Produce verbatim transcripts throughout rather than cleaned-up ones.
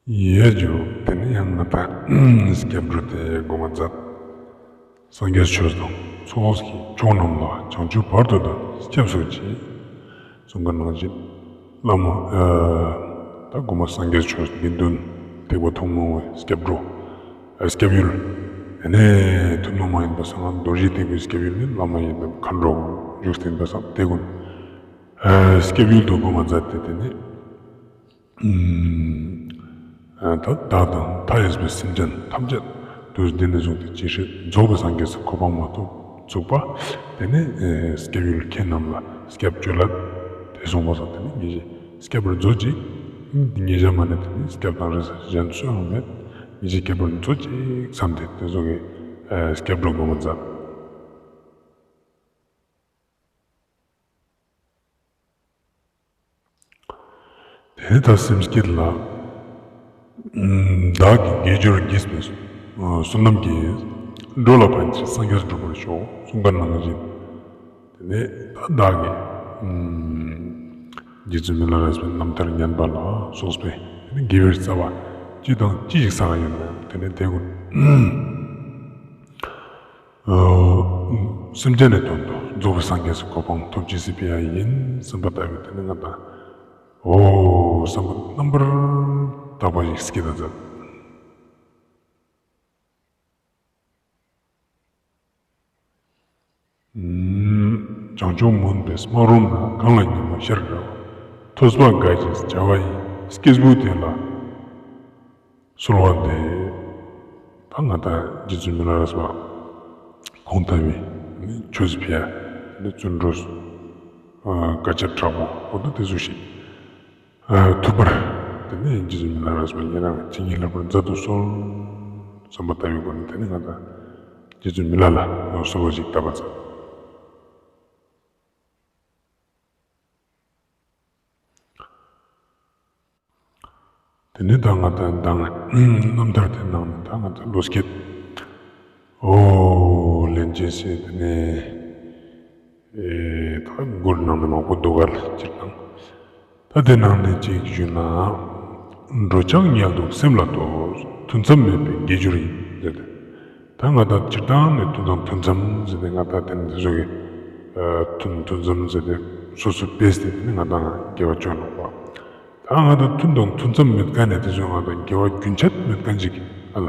ཡེ་ཇུ། དེ་ནས་ཡང་ང་ཏང་སྐྱབས་འགྲོ་དེ་གོ་མ་མཛད། སངས་རྒྱས་ཆོས་དང་ཚོགས་ཀྱི་མཆོག་རྣམས་ལ། བྱང་ཆུབ་བར་དུ་བདག་སྐྱབས་སུ་མཆི། གསུངས་པ་ནང་བཞིན་བླ་མ་ཨ་ད་གོ་མ་སངས་རྒྱས་ཆོས་དགེ་འདུན་ཐེག་པ་ཐུན་མོང་བའི་སྐྱབས་འགྲོ་ཨ་སྐྱབས་ཡུལ། ཨ་ནི་ཐུན་མོང་མ་ཡིན་པ་སང་རྡོ་རྗེ་ཐེག་པའི་སྐྱབས་ཡུལ་ནི་བླ་མ་ཡི་མཁའ་འགྲོ་བཞུགས་སྟེ་ཡིན་པ་སང་དེ་ཀུན་ཨ་སྐྱབས་ཡུལ་དུ་གོ་མ་མཛད་དེ། དེ་ནས་ཨ་ད་བདག་དང་མཐའ་ཡས་པའི་སེམས་ཅན་ཐམས་ཅད་དུ་འདི་ནས་བཟུང་སྟེ་ཇི་སྲིད་རྫོགས་པའི་སངས་རྒྱས་སུ་གོ་འཕང་མ་ཐོབ་ཚུགས་པ། དེ་ནས་ཨ་སྐྱབས་ཡུལ་ཁྱེད་རྣམས་ལ་སྐྱབས་བཅོལ་ལ། དེ་གསུངས་པ་སང་དེ་ནས་ངེད་ཅག་སྐྱབས་པར་མཛོད་ཅིག། ངེད་ཅག་མ་ནས་དེ་ནས་སྐྱབས་དང་རེ་ས་གཞན་སུ་ཡང་མེད། ངེད་ཅག་སྐྱབས་པར་མཛོད་ཅིག་བསམ་སྟེ་དེ་ཚོ་གི་ཨ་སྐྱབས་འགྲོ་གོ་མ་མཛད། དེ་ནས་ད་སེམས་བསྐྱེད་ལ། བདག་གིས་དགེ་སྦྱོར་བགྱིས་པའི་བསོད་ནམས་ཀྱིས། འགྲོ་ལ་ཕན་ཕྱིར་སངས་རྒྱས་འགྲུབ་པར་ཤོག། གསུངས་པ་ནང་བཞིན། དེ་ནས་ད་བདག་གིས་རྗེ་བཙུན་མི་ལ་རས་པའི་རྣམ་ཐར་ཉན་པ་ལ་སོགས་པའི་དེ་ནས་དགེ་བའི་རྩ་བ་ཅི་དང་ཅི་ཞིག་བསགས་ཡོད་ན་དེ་ནས་དེ་ཀུན། སེམས་ཅན་ནི་དོན་དུ་རྫོགས་པའི་སངས་རྒྱས་སུ་གོ་འཕང་ཐོབ་ཅེས་སི་ཕི་ཡ་ཡིན་བསམ་པ་ལྟ་བུའི་དེ་ནི་ང་དང་འོ་བསམ་པ་རྣམ་པར་དག་པ་ཞིག་སྐྱེད་ད་མཛད། བྱང་ཆུབ་མུན་པའི་སྨག་རུམ་ན། གངས་ལ་ཉི་མ་ཤར་འདྲ་བ། ཐོས་པ་དགའ་ཞིང་བྱ་བ་ཡི། སྐྱེས་བུ་དེ་ལ་གསོལ་བ་འདེབས། ད་ང་དང་རྗེ་བཙུན་མི་ལ་རས་པ་གོང་དུ་བའི་ཆོས་ཕི་ཡ་ནི་བརྩོན་འགྲུས་དཀའ་སྤྱད་དྲག་པོ་འོ་ད་དེ་ཚོ་ཞིག་ཐུབ་པར་དེ་ནས་རྗེ་བཙུན་མི་ལ་རས་པ་ཉེ་རང་བྱིན་གྱིས་བརླབ་པར་མཛད་དུ་གསོལ་བསམ་པ་ལྟ་བུའི་སྒོ་ནས་དེ་ནས་ང་དང་རྗེ་བཙུན་མི་ལ་ལ་གསོལ་བ་ཞིག་བཏབ་པ་མཛད། དེ་ནས་ད་ང་དང་མདང་རྣམ་ཐར་དེ་ནང་ནས་ད་ང་དང་བློ་སྐྱེད་འོ་ལེན་ཅེས་སི་དེ་ནས་ཨེ་ད་མགུར་ནང་ནས་མང་པོ་འདུག་ག་ལ་སྤྱིར་བཏང་། ད་དེ་ནང་ནས་གཅིག་ཞུས་ན། འགྲོ་འཆག་ཉལ་འདུག་སེམས་ལ་ལྟོས། ཐུན་མཚམས་མེད་པའི་དགེ་སྦྱོར་ཡིན་ཟེར་ཏེ། ད་ང་དང་སྤྱིར་བཏང་ནས་ཐུན་དང་ཐུན་མཚམས་ཟེར་ཏེ་ང་དང་དེ་ནས་དེ་ཚོ་གི་ཨ་ཐུན་ཐུན་མཚམས་ཟེར་ཏེ་སོ་སོ་སྤེས་ཏེ་དེ་ནས་ང་དང་དགེ་བ་ཅོ་ནོག་པ། ད་ང་དང་ཐུན་དང་ཐུན་མཚམས་མེད་མཁན་ནས་དེ་ཚོ་ང་དང་དགེ་བ་རྒྱུན་ཆད་མེད་མཁན་ཅིག་ཨ་ལ་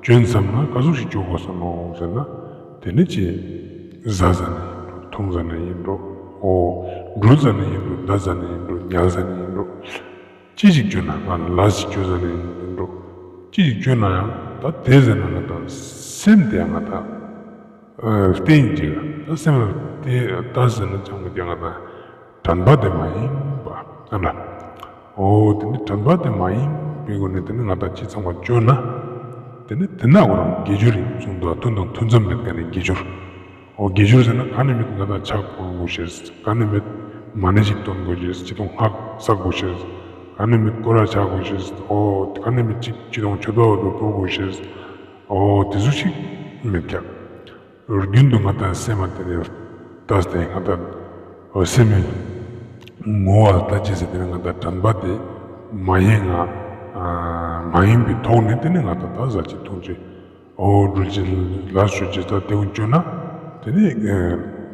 ཅོ་ཡིན་བསམ་ན་ག་ཟུག་ཞིག་ཅོ་དགོས་ས་ནོག་ཟེར་ན། དེ་ནས་ཅི་བཟའ་ཟ་ནས་ཡིན་འགྲོ། འཐུང་ཟ་ནས་ཡིན་འགྲོ། འོ་འགྲུལ་ཟ་ནས་ཡིན་འགྲོ། བསྡད་ཟ་ནས་ཡིན་འགྲོ། ཉལ་ཟ་ནས་ཡིན་འགྲོ། ཅི་ཞིག་ཅོ་ན་ང་ལ་ཞིག་ཅོ་ཟ་ནས་ཡིན་འགྲོ། ཅི་ཞིག་ཅོ་ན་ཡང་ད་དེ་ཟེར་ན་ང་དང་སེམས་དེ་ཡང་ང་དང་ཨ་བརྟན་ཅིག་ད་སེམས་ལ་བརྟན་ད་ཟེར་ན་ཅང་མི་བརྟན་ང་དང་དྲན་པ་དེ་མ་ཡེངས་པ་ཨ་ལ། འོ་དེ་ནི་དྲན་པ་དེ་མ་ཡེངས་པའི་སྒོ་ནས་དེ་ནི་ང་དང་ཅི་ཚང་མ་ཅོ་ན། དེ་ནི་དེ་ན་ཁོ་རང་དགེ་སྦྱོར་ཡིན་གསུངས་འདུག་ཐུན་དང་ཐུན་མཚམས་མེད་མཁན་ནི་དགེ་སྦྱོར། འོ་དགེ་སྦྱོར་ཟེར་ན་ག་ནས་མེད་ང་དང་ཕྱག་ཕུལ་དགོས་ཤེས། ག་ནས་མེད་མ་ཎི་ཞིག་འདོན་དགོས་ཤེས། ཅི་དང་སྔགས་བསགས་དགོས་ཤེས། ག་ནས་མེད་སྐོར་ར་ཆགས་དགོས་ཤེས། འོ་ག་ནས་མེད་ཅིག་ཅི་དང་མཆོད་པ་འོ་དོ་ཕུལ་དགོས་ཤེས། འོ་དེ་ཚོ་ཞིག་མེད་ཀྱག་རྒྱུན་དུ་ང་དང་སེམས་མ་དེ་ནས་ལྟས་ཏེ་ང་དང་འོ་སེམས་ངོ་བོ་ལ་ལྟ་ཅེས་ཟེར་དེ་ནས་ང་དང་དྲན་པ་དེ་མ་ཡེངས་ང་མ་ཡེངས་པའི་ཐོག་ནས་དེ་ནས་ང་དང་ད་ཟ་ཅིག་འཐུང་ཅིག་འོ་འགྲུལ་ཅེས་ལ་སོགས་ཅེས་ད་དེ་ཀུན་ཅོ་ན་དེ་ནས་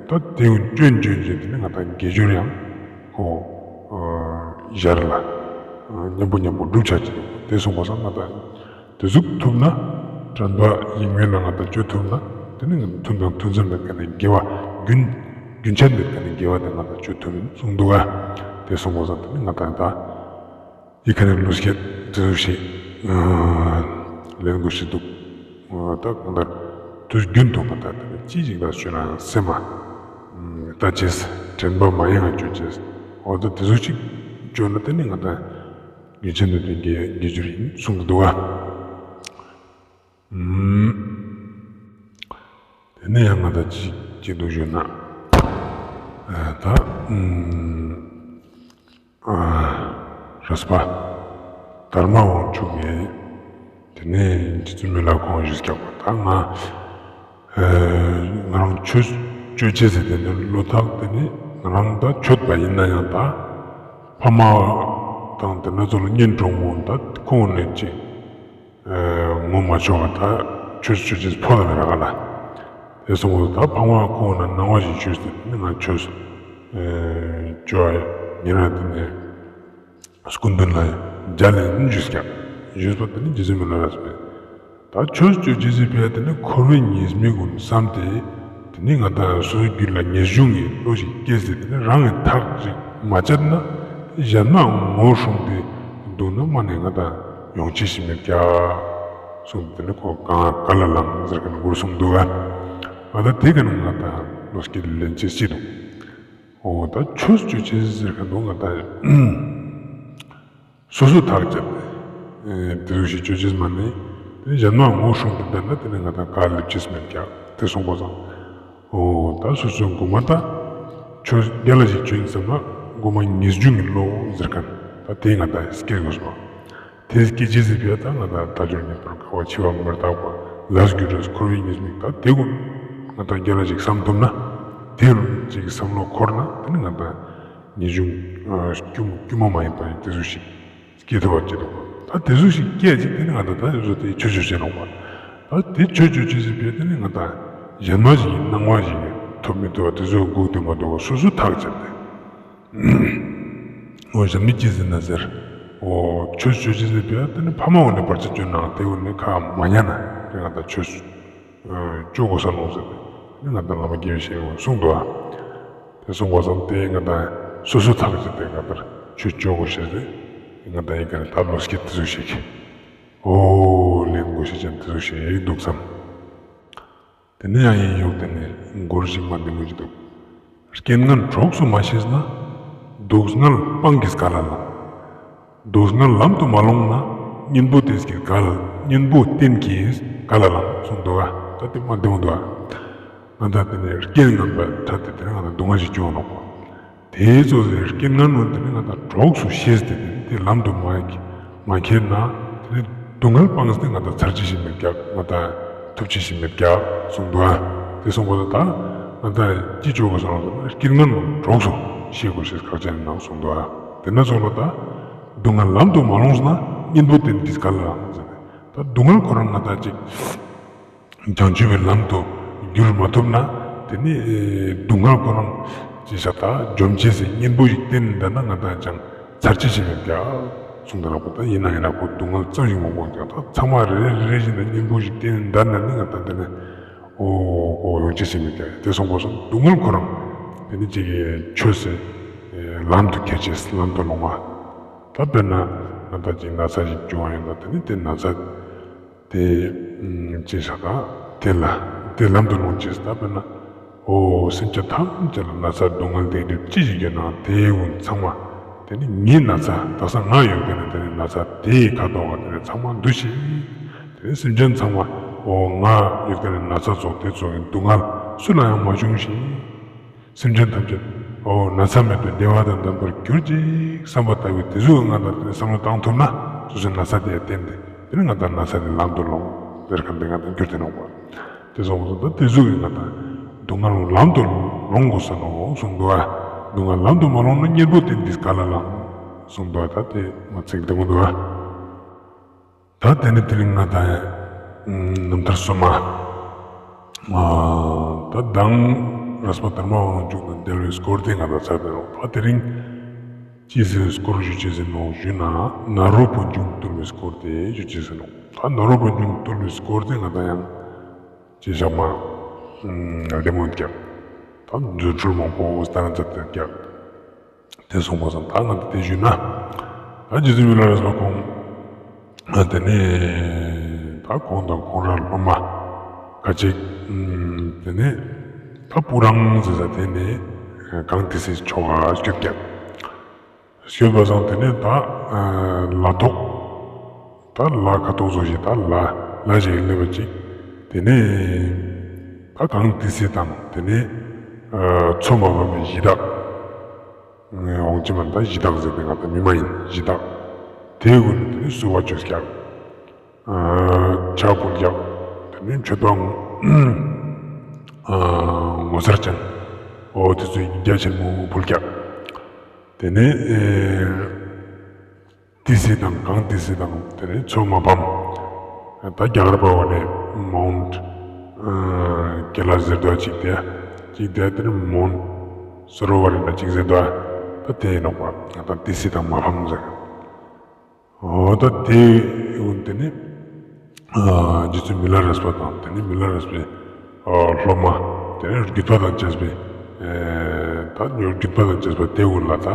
ད་དེ་ཀུན་ཅོ་ཅོ་ཅོ་དེ་ནས་ང་དང་དགེ་སྦྱོར་ཡང་འོ་ཞར་ལ་ཉམ་པོ་ཉམ་པོ་འགྲུབ་ཆ་ཅེས་དེ་གསུངས་པ་སང་ང་དང་དེ་ཟུག་ཐུབ་ན་དྲན་པ་ཡེངས་མེད་ལ་ང་དང་ཅོ་ཐུབ་ན་དེ་ནས་ང་དང་ཐུན་དང་ཐུན་མཚམས་མེད་མཁན་ནི་དགེ་བ་རྒྱུན་རྒྱུན་ཆད་མེད་མཁན་ནི་དགེ་བ་དེ་ང་དང་ཅོ་ཐུབ་ཡིན་གསུངས་འདུག་ག་དེ་གསུངས་པ་སང་དེ་ནས་ང་དང་ད། ཡི་གེ་ནས་ལུས་སྐྱེད་དེ་ཚོ་ཞིག་ལེན་དགོས་ཤེས་འདུག་ད་གང་ལྟར་དུས་རྒྱུན་དུ་མ་ད་དེ་ཅི་ཞིག་ལ་ཞུ་ན་སེམས་མ་ལྟ་ཅེས་དྲན་པ་མ་ཡེངས་ང་ཅོ་ཅེས་འོ་ད་དེ་ཚོ་ཞིག་ཅོ་ན་དེ་ནི་ང་ད་རྒྱུན་ཆད་མེད་པའི་དགེ་དགེ་སྦྱོར་ཡིན་གསུངས་འདུག་ག་དེ་ནས་ཡང་ང་ད་ཅི་ཅི་འདུག་ཞུ་ན་ད། རེས་པ། དར་མ་དབང་ཕྱུག་གིས་དེ་ནས་རྗེ་བཙུན་མི་ལ་ཁོང་ཞུས་ཀྱག་པ་ད་ང་ང་རང་ཆོས་ཅོ་ཅེས་ཟེར་དེ་ནས་བློ་ཐག་དེ་ནས་ང་རང་ད་ཆོས་པ་ཡིན་ན་ཡང་ད་ཕ་མ་ དང་དེ་ན་ཚོ་ལ་གཉེན་གྲོགས་མོ་ད་ཁོང་ནས་ཅིག་ངོ་མ་ཆོག་པ་ད་ཆོས་ཆོས་ཅེས་ཕོ་ལ་མི་རག་ལ། དེ་སོང་བ་ད་ཕ་མ་ཁོང་ན་ནང་བ་ཞིག་ཆོས་ཏེ་ནི་ང་ཆོས་ཅོ་ཨ་ཉེ་རང་དེ་ནས་སྐུ་མདུན་ལ་མཇལ་ལེ་ནི་ཞུས་ཀྱག། ཞུས་པ་དེ་ནི་རྗེ་བཙུན་མི་ལ་རས་པས། ད་ཆོས་ཅོ་ཅེས་སི་ཕི་ཡ་དེ་ནི་འཁོར་བའི་ཉེས་དམིགས་ཀུན་བསམ་སྟེ། དེ་ནི་ང་ད་སོ་སོའི་རྒྱུད་ལ་ཉེས་སྦྱོང་གི་བློ་ཞིག་སྐྱེས་ཏེ་དེ་ནི་རང་གི་ཐག་ཅིག་མ་བཅད་ན། གཞན་མ་ངོ་སྲུང་སྟེ་འདུག་ན་མ་ནས་ང་ད་ཡོང་ཅེས་ཤིག་མེད་ཀྱག་གསུངས་ཏེ་དེ་ནི་ཁོ་ག་ག་ལ་ལངས་ཟེར་ག་ན་མགུར་གསུངས་འདུག་ག། ང་ད་དེ་ག་ན་ང་ད་བློ་སྐྱེད་ལེན་ཅེས་ཅི་འདུག། འོ་ད་ཆོས་ཅོ་ཅེས་ཟེར་ག་འདུག་ང་ད། སོ་སོ་ཐག་བཅད་དེ། དེ་ཟུག་ཞིག་ཅོ་ཅེས་མ་ནི། དེ་གཞན་མ་ངོ་སྲུང་དུ་བསྡད་ན་དེ་ནི་ང་ད་ག་ལེབ་ཅེས་མེད་ཀྱག་དེ་གསུངས་པ་སང་། འོ་ད་སོ་སོ་གོ་མ་ད། ཆོས་རྒྱལ་ལ་ཞིག་ཅོ་ཡིན་བསམ་ན་གོ་མ་ཉེས་སྦྱོང་གི་བློ་ཟེར་མཁན། ད་དེ་ང་ད་སྐྱེ་དགོས་པ། དེ་སྐྱེ་ཅེས་སི་ཕི་ཡ་ད་ང་ད་དལ་འབྱོར་ཉམ་པོ་དཀའ་བ་འཆི་བ་མི་རྟག་པ་ལས་རྒྱུ་འབྲས་འཁོར་བའི་ཉེས་དམིགས་ད་དེ་ཀུན་ང་ད་རྒྱལ་ལ་ཞིག་བསམ་ཐུབ་ན། དེ་རུ་ཅིག་བསམ་བློ་འཁོར་ན་དེ་ནི་ང་ད་ཉེས་སྦྱོང་དཀྱུས་མ་མ་ཡིན་པ་ཡིན་དེ་ཟུག་ཞིག་སྐྱེ་ཐུབ་པ་ཅིག་འདུག་པ། ད་དེ་ཟུག་ཞིག་སྐྱེ་ཅིག་དེ་ནི་ང་ད་ད་དེ་ཟུག་དེ་ཆོས་ཆོས་བྱེད་ནོག་པ། ད་དེ་ཆོས་ཆོས་ཆོས་ཟེར་བས་དེ་ནི་ང་ད་གཞན་མ་ཞིག་གི་སྣང་བ་ཞིག་གི་ཐོབ་མི་ཐུབ་པ་དེ་ཟུག་སྒུག་དེ་མ་འདུག་པ་སོ་སོ་ཐག་བཅད་དེ། འོ་གཞན་མི་ཅི་ཟེར་ན་ཟེར། འོ་ཆོས་ཆོས་ཅི་ཟེར་བས་དེ་ནི་ཕ་མ་འོ་ནི་བར་ཆད་བཅོས་ནའང་དེ་འོ་ནི་ཁ་མ་ཉན་ན་དེ་ང་ད་ཆོས་ཅོ་དགོས་ས་ནོག་ཟེར་ཏེ། ང་ད་བླ་མ་དགེ་བའི་བཤེས་གཉེན་གསུངས་འདུག་ཨ། དེ་གསུངས་པ་ཙམ་དེ་ང་ད་སོ་སོ་ཐག་བཅད་དེ་ང་ད་ཆོས་ཅོ་དགོས་ཤེས་ཏེ། ང་ད་ཡི་གེ་ནི་ད་བློ་སྐྱེད་དེ་ཟུག་ཞིག་འོ་ལེན་དགོས་ཤེས་ཅན་དེ་ཟུག་ཞིག་འདུག་བསམ། དེ་ནས་ཡང་ཡིན་ཡོད་དེ་ནས་མགུར་ཞིག་མ་འདི་མོ་ཞིག་འདུག། རྐྱེན་ངན་གྲོགས་སུ་མ་ཤེས་ན། སྡུག་བསྔལ་སྤང་གིས་ག་ལ་ལང་། སྡུག་བསྔལ་ལམ་དུ་མ་ལྷོངས་ན། གཉེན་པོ་བསྟེན་གྱིས་ག་ལ་གཉེན་པོ་བསྟེན་གྱིས་ག་ལ་ལང་གསུངས་འདུག་ག། ད་དེ་མ་འདི་མོ་འདུག་ག། ང་ད་དེ་ནས་རྐྱེན་ངན་པ་ཐ་དེ་དེ་ནས་ང་ད་སྡུག་བསྔལ་ཞིག་བྱུང་ནོག་པ། དེའི་ཚོགས་སི་རྐྱེན་ངན་ནོ་དེ་ནི་ང་ད་གྲོགས་སུ་ཤེས་ཏེ་དེ་ནི་དེ་ལམ་དུ་མ་མ་ཁྱེར་ན་དེ་ནི་སྡུག་བསྔལ་སྤངས་ཏེ་ང་ད་ཚར་གཅོད་ཞིག་མེད་ཀྱག། ང་ད་ཐུབ་ཅེས་ཞིག་མེད་ཀྱག་གསུངས་འདུག་ཨ། དེ་གསུངས་པ་ད་ང་ད་ཅི་ཅོ་དགོས་སོང་ཟེར་ན་རྐྱེན་ངན་ནོ་གྲོགས་སུ་ཤེས་དགོས་ཤེས་ཁག་ཅན་ནོག་གསུངས་འདུག་ཨ། དེ་ན་ཚོགས་ལ་ད་སྡུག་བསྔལ་ལམ་དུ་མ་ལྷོངས་ན་གཉེན་པོ་བསྟེན་གྱིས་ག་ལ་ལང་ཟེར་ནས་ད་སྡུག་བསྔལ་ཁོ་རང་ང་ད་ཅིག་བྱང་ཆུབ་པའི་ལམ་དུ་བསྒྱུར་མ་ཐུབ་ན་དེ་ནི་སྡུག་བསྔལ་ཁོ་རང་ཅི་ཤ་ད་འཇོམས་བྱེད་སའི་གཉེན་པོ་ཞིག་བསྟེན་ད་ན་ང་ད་ཅང་ཚར་གཅོད་ཞིག་མེད་ཀྱག་གསུངས་ད་ལ་པོ་ད་ཡིན་ན་ཡིན་ན་ཁོ་སྡུག་བསྔལ་ཙམ་ཞིག་མ་དགོས་ཀྱག། ད་ཚང་མ་རེ་རེ་རེ་བཞིན་དུ་གཉེན་པོ་ཞིག་བསྟེན་ད་ན་ནི་ང་ད་དེ་ནི་འོ་འོ་ཡོང་ཅེས་ཞིག་མེད་ཀྱག། དེ་སོང་པ་སོང་སྡུག་བསྔལ་ཁོ་རང་དེ་ནི་ཅིག་ཆོས་སི་ལམ་དུ་ཁྱེར་ཅེས་ལམ་དུ་ལོང་བ། ད་དཔེར་ན་ང་ད་ཅིག་ན་ཚ་ཞིག་བྱུང་བ་ཡིན་ན་དེ་ནི་དེ་ན་ཚ། དེ་ཅི་ཤ་ད་དེ་ལ་དེ་ལམ་དུ་ལོངས་ཅེས་ད་དཔེར་ན་འོ་སེམས་ཅན་ཐམས་ཅད་ལ་ན་ཚ་སྡུག་བསྔལ་དེ་དུས་ཅི་ཞིག་ཡོད་ན་དེ་ཀུན་ཚང་མ་དེ་ནི་ངའི་ན་ཚ་དག་ས་ང་ཡོད་དེ་ནི་དེ་ནི་ན་ཚ་དེའི་ཁ་དོག་ག་དེ་ནི་ཚང་མ་འདུ་ཤེས། དེ་ནི་སེམས་ཅན་ཚང་མ་འོ་ང་ཡོད་དེ་ནི་ན་ཚ་ཚོགས་དེ་ཚོགས་ཀྱི་སྡུག་བསྔལ་སུ་ལ་ཡང་མ་བྱུང་ཞིང་། སེམས་ཅན་ཐམས་ཅད་འོ་ན་ཚ་མེད་པའི་བདེ་བ་དང་ལྡན་པར་གྱུར་ཅིག་བསམ་པ་ལྟ་བུའི་དེ་ཟུག་ང་དང་དེ་བསམ་བློ་བཏང་ཐུབ་ན་སོ་སོའི་ན་ཚ་དེ་ཡང་བསྟན་ཏེ་དེ་ནི་ང་དང་ན་ཚ་དེ་ལམ་དུ་ལོངས་ཟེར་མཁན་དེ་ང་དང་གྱུར་ཏེ་ནོག་པ། དེ་སོང་པ་སོང་ད་དེ་ཟུག་གི་ང་དང་སྡུག་བསྔལ་ལམ་དུ་ལོངས་དགོས་ས་ནོག་གསུངས་འདུག་ཨ། སྡུག་བསྔལ་ལམ་དུ་མ་ལོངས་ན་གཉེན་པོ་བསྟེན་གྱིས་ག་ལ་ལང་གསུངས་འདུག་ཨ། ད་དེ་མ་ཚིག་དེ་མོ་འདུག་ཨ། ད་དེ་ནི་དེ་རིང་ང་དང་རྣམ་ཐར་སོ་མ། ད་མདང་རས་པ་དར་མ་དབང་ཕྱུག་དང་འབྲེལ་བའི་སྐོར་དེ་ང་དང་ཚར་ཏེ་ནོག། ད་དེ་རིང་ཅི་ཟེར་སྐོར་ཞུ་ཅེས་ཟེར་ནོག་ཞུ་ན་ནཱ་རོ་པན་ཆུང་བཏུལ་བའི་སྐོར་དེ་ཞུ་ཅེས་ཟེར་ནོག། ད་ནཱ་རོ་པན་ཆུང་བཏུལ་བའི་སྐོར་དེ་ང་དང་ཡང་ཅི་ཞག་མ་ལྡེ་མོ་ཀྱག། ད་རྫུ་འཕྲུལ་མང་པོ་ལྟར་མཛད་དེ་ཀྱག། དེ་སོང་པ་སང་ད་ང་དེ་ཞུས་ན། ད་རྗེ་བཙུན་མི་ལ་རས་པ་ཁོང་། དེ་ནས་ད་ཁོང་དང་ཁོང་རང་སློབ་མ་ཁ་ཅིག། དེ་ནས་ད་སྤུ་རང་ཟེར་ས་དེ་ནས་གངས་ཏི་སེའི་ཕྱོགས་ལ་སྐྱོད་ཀྱག། སྐྱོད་པ་སང་དེ་ནས་ད་ལ་ཐོག། ད་ལ་ཁ་ཐོག་བཟོ་ཞིག་ད་ལ་ལ་ཞིག་སླེབས་པ་ཅིག། དེ་ནས་ད་གངས་ཏི་སེ་དང་དེ་ནས་མཚོ་མ་འབབ་པའི་གཞི་བདག། འོང་ཅི་མན་ད་གཞི་བདག་ཟེར་ཏེ་ང་ད་མི་མ་ཡིན་གཞི་བདག། དེའི་ཀུན་ནས་དེ་ནས་བསུ་བ་བཅོས་ཀྱག། ཕྱག་ཕུལ་ཀྱག། དེ་ནས་མཆོད་པ་ངོ་མཚར་ཅན། འོ་དེ་ཚོ་རྒྱ་ཆེན་མོ་ཕུལ་ཀྱག། དེ་ནས་ ཏི་སེ་དང་གངས་ཏི་སེ་དང་དེ་ནས་མཚོ་མ་ཕམ། ད་རྒྱ་གར་པ་བོ་ནས་མའུནྜ་ཀེ་ལ་ཤ་ཟེར་དོ་ཅིག་དེ་ཅིག་དེ་དེ་ནས་མོན་སོ་རོ་ཝར་ན་ཅིག་ཟེར་དོ་ད་དེ་ཡིན་ནོག་པ། ད་ཏི་སེ་དང་མ་ཕམ་ཟེར། འོ་ད་དེ་ཡིན་དེ་ནས་རྗེ་བཙུན་མི་ལ་རས་པ་དང་དེ་ནས་མི་ལ་རས་པའི་སློབ་མ་དེ་ནས་རྒྱུད་པ་དང་བཅས་པའི་ད་རྒྱུད་པ་དང་བཅས་པ་དེ་ཀུན་ལ་ད་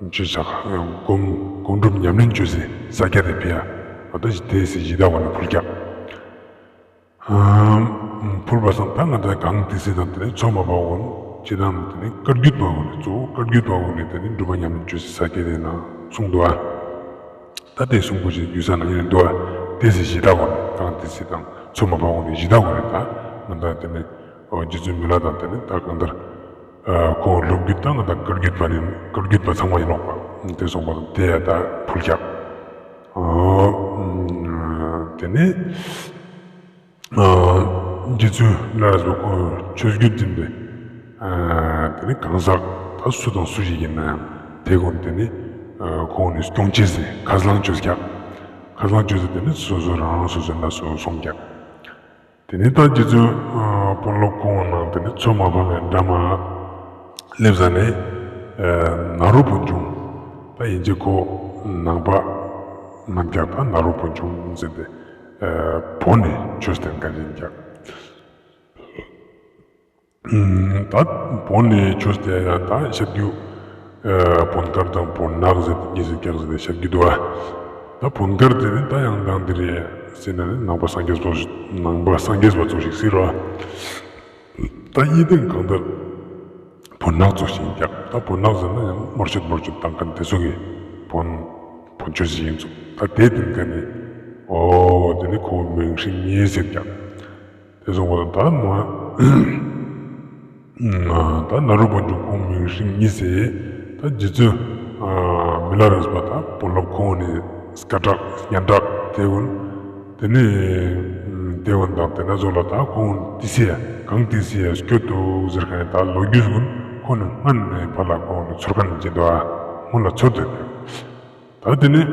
ཅི་ཆག་སྒོམ་སྒོམ་སྒྲུབ་ཉམས་ལེན་བཅོས་སའི་ས་ཆ་དེ་ཕི་ཡ་འོ་ད་དེ་སི་གཞི་བདག་གོ་ནས་ཕུལ་ཀྱག་ཕུལ་བ་སང་ད་ང་ད་གངས་ཏི་སེ་དང་དེ་ནས་མཚོ་མ་ཕམ་ཀུན་ཅི་དང་དེ་ནས་བཀའ་བརྒྱུད་པ་ཀུན་ནས་གཙོ་བོ་བཀའ་བརྒྱུད་པ་ཀུན་ནས་དེ་ནས་སྒྲུབ་པ་ཉམས་ལེན་བཅོས་སའི་ས་ཆ་དེ་ན་གསུངས་འདུག་ཨ། ད་དེ་གསུང་པོ་ཞིག་ཡུལ་ས་ན་ཡིན་འདུག་ཨ། དེ་སི་གཞི་བདག་གོ་ནས་གངས་ཏི་སེ་དང་མཚོ་མ་ཕམ་ཀུན་ནས་གཞི་བདག་གོ་ནས་ད་ང་ད་དེ་ནས་རྗེ་བཙུན་མི་ལ་དང་དེ་ནས་ད་གང་ལྟར་ཁོང་སློབ་བརྒྱུད་དང་ང་ད་བཀའ་བརྒྱུད་པ་ནི་བཀའ་བརྒྱུད་པ་ཚང་མ་ཡིན་ནོག་པ། དེ་གསུངས་པ་དང་དེ་ཡ་ད་ཕུལ་ཀྱག་དེ་ནས་རྗེ་བཙུན་མི་ལ་རས་པ་ཁོང་ཆོས་བརྒྱུད་འཛིན་པའི་དེ་ནས་གང་ཟག་ད་སུ་དང་སུ་ཞིག་ཡིན་ན་ཡང་དེ་ཀུན་དེ་ནས་ཁོང་ནས་སྐྱོང་ཅེས་སི་ཁས་བླངས་བཅོས་ཀྱག་ཁས་བླངས་བཅོས་སི་དེ་ནས་སོ་སོ་རང་རང་སོ་སོའི་ལ་སོ་སོང་ཀྱག་དེ་ནས་ད་རྗེ་བཙུན་དཔོན་སློབ་ཁོང་ནང་དེ་ནས་མཚོ་མ་ཕམ་ཡ་འདྲ་མ་སླེབས་ས་ནས་ནཱ་རོ་པུན་ཆུང་ད་ཡིན་གཅིག་ཁོ་ནང་པ་མན་ཀྱག་ད་ནཱ་རོ་པུན་ཆུང་ཟེར་ཏེ་བོན་ནས་ཆོས་བསྟན་མཁན་ཡིན་ཀྱག་ད་བོན་ནས་ཆོས་བསྟན་ཡ་ད་ཤར་རྒྱུད་བོན་དཀར་དང་བོན་ནག་ཟེར་ཏེ་གཉིས་སུ་ཀྱག་ཟེར་ཏེ་ཤར་རྒྱུད་འདུག་ཨ། ད་བོན་དཀར་དེ་ནི་ད་ཡང་དང་དེ་རེད་ཟེར་ན་ནི་ནང་པ་སངས་རྒྱས་པ་ནང་པ་སངས་རྒྱས་པ་ཚོ་ཞིག་ཟེར་རོ། ད་གཉིས་དེ་གང་ལྟར་བོན་ནག་ཚོ་ཞིག་ཀྱག་ད་བོན་ནག་ཟེར་ན་ཡང་མོར་ཤུད་མོར་ཤུད་བཏང་མཁན་དེ་ཚོ་གི་བོན་བོན་ཆོས་ཞིག་ཡིན་ཚུགས། ད་དེ་དེ་ནི་ཨོ་དེ་ནི་ཁོ་མིང་སྲིང་གཉིས་ཟེར་ཀྱག་དེ་སོང་བ་དང་ད་མ་ད་ནཱ་རོ་པུན་ཆུང་ཁོང་མིང་སྲིང་གཉིས་སེ་ད་རྗེ་བཙུན་མི་ལ་རས་པ་དང་བོན་སློབ་ཁོང་ནི་སྐད་གྲགས་སྙན་གྲགས་དེ་ཀུན་དེ་ནས་དེ་ཀུན་དང་དེ་ན་ཚོ་ལ་ད་ཁོང་ཏི་སེ་ཡ་གངས་ཏི་སེ་ཡ་སྐྱོད་དུ་ཟེར་མཁན་ད་ལོ་རྒྱུས་ཀུན་ཁོང་ནི་སྔན་ནས་ཕར་ལ་ཁོང་ནི་ཚོར་མཁན་ཅིག་འདུག་ཨ། སྔོན་ལ་ཚོར་དུ་ད་དེ་ནས་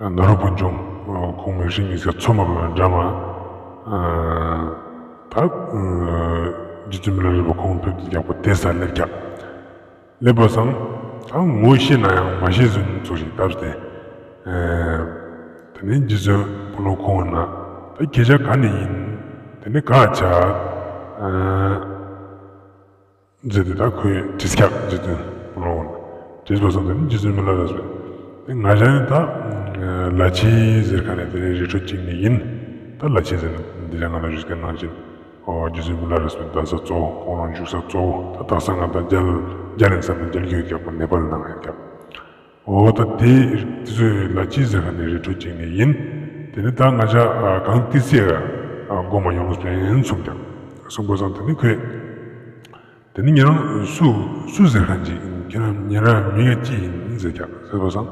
ནཱ་རོ་པུན་ཆུང་ཁོང་མིང་སྲིང་གཉིས་ཀ་མཚོ་མ་ཕམ་འདྲ་མ་ད་རྗེ་བཙུན་མི་ལ་རས་པ་ཁོང་ཕེབས་ཏེ་ཀྱག་པོ་དེ་ས་སླེབས་ཀྱག་སླེབས་པ་སང་ད་ངོ་ཤེས་ན་ཡང་མ་ཤེས་ཟུན་ཚོ་ཞིག་བཏབ་སྟེ་དེ་ནས་རྗེ་བཙུན་བོན་སློབ་ཁོང་ན་ད་ཁྱེད་ཅག་ག་ནས་ཡིན། དེ་ནས་ག་ཆ་ཟེར་ཏེ་ད་ཁོས་དྲིས་ཀྱག་རྗེ་བཙུན་བོན་སློབ་ཁོང་ན་དྲིས་པ་སང་དེ་ནས་རྗེ་བཙུན་མི་ལ་རས་པས་དེ་ང་ཅག་ནི་ད་ལ་ཕྱི་ཟེར་མཁན་ནས་དེ་རི་ཁྲོད་ཅིག་ནས་ཡིན། ད་ལ་ཕྱི་ཟེར་ན་འདི་ལ་ང་ལ་ཞུས་མཁན་ནང་བཞིན་ཨོ་རྗེ་བཙུན་མི་ལ་རས་པའི་གདན་ས་གཙོ་བོ་ཁོང་རང་བཞུགས་ས་གཙོ་བོ་ད་དག་ས་ང་ད་རྒྱལ་རྒྱལ་ཡིན་ས་ན་རྒྱལ་རྒྱུད་ཀྱག་པོ་ནེ་པཱལ་ནང་ཡིན་ཀྱག་ཨོ་ད་དེ་དེ་ཚོའི་ལ་ཕྱི་ཟེར་མཁན་ནས་རི་ཁྲོད་ཅིག་ནས་ཡིན། དེ་ནས་ད་ང་ཅག་གངས་ཏི་སེ་ཡ་སྒོམ་མ་ཡོང་ཟེར་གསུངས་ཀྱག་གསུངས་པ་སང་དེ་ནས་ཁོས་དེ་ནི་ཉེ་རང་སུ་སུ་ཟེར་མཁན་ཅིག་ཁྱེད་རང་ཉེ་རང་མིང་ཅི་ཡིན་ཟེར་ཀྱག་ཟེར་བ་སང་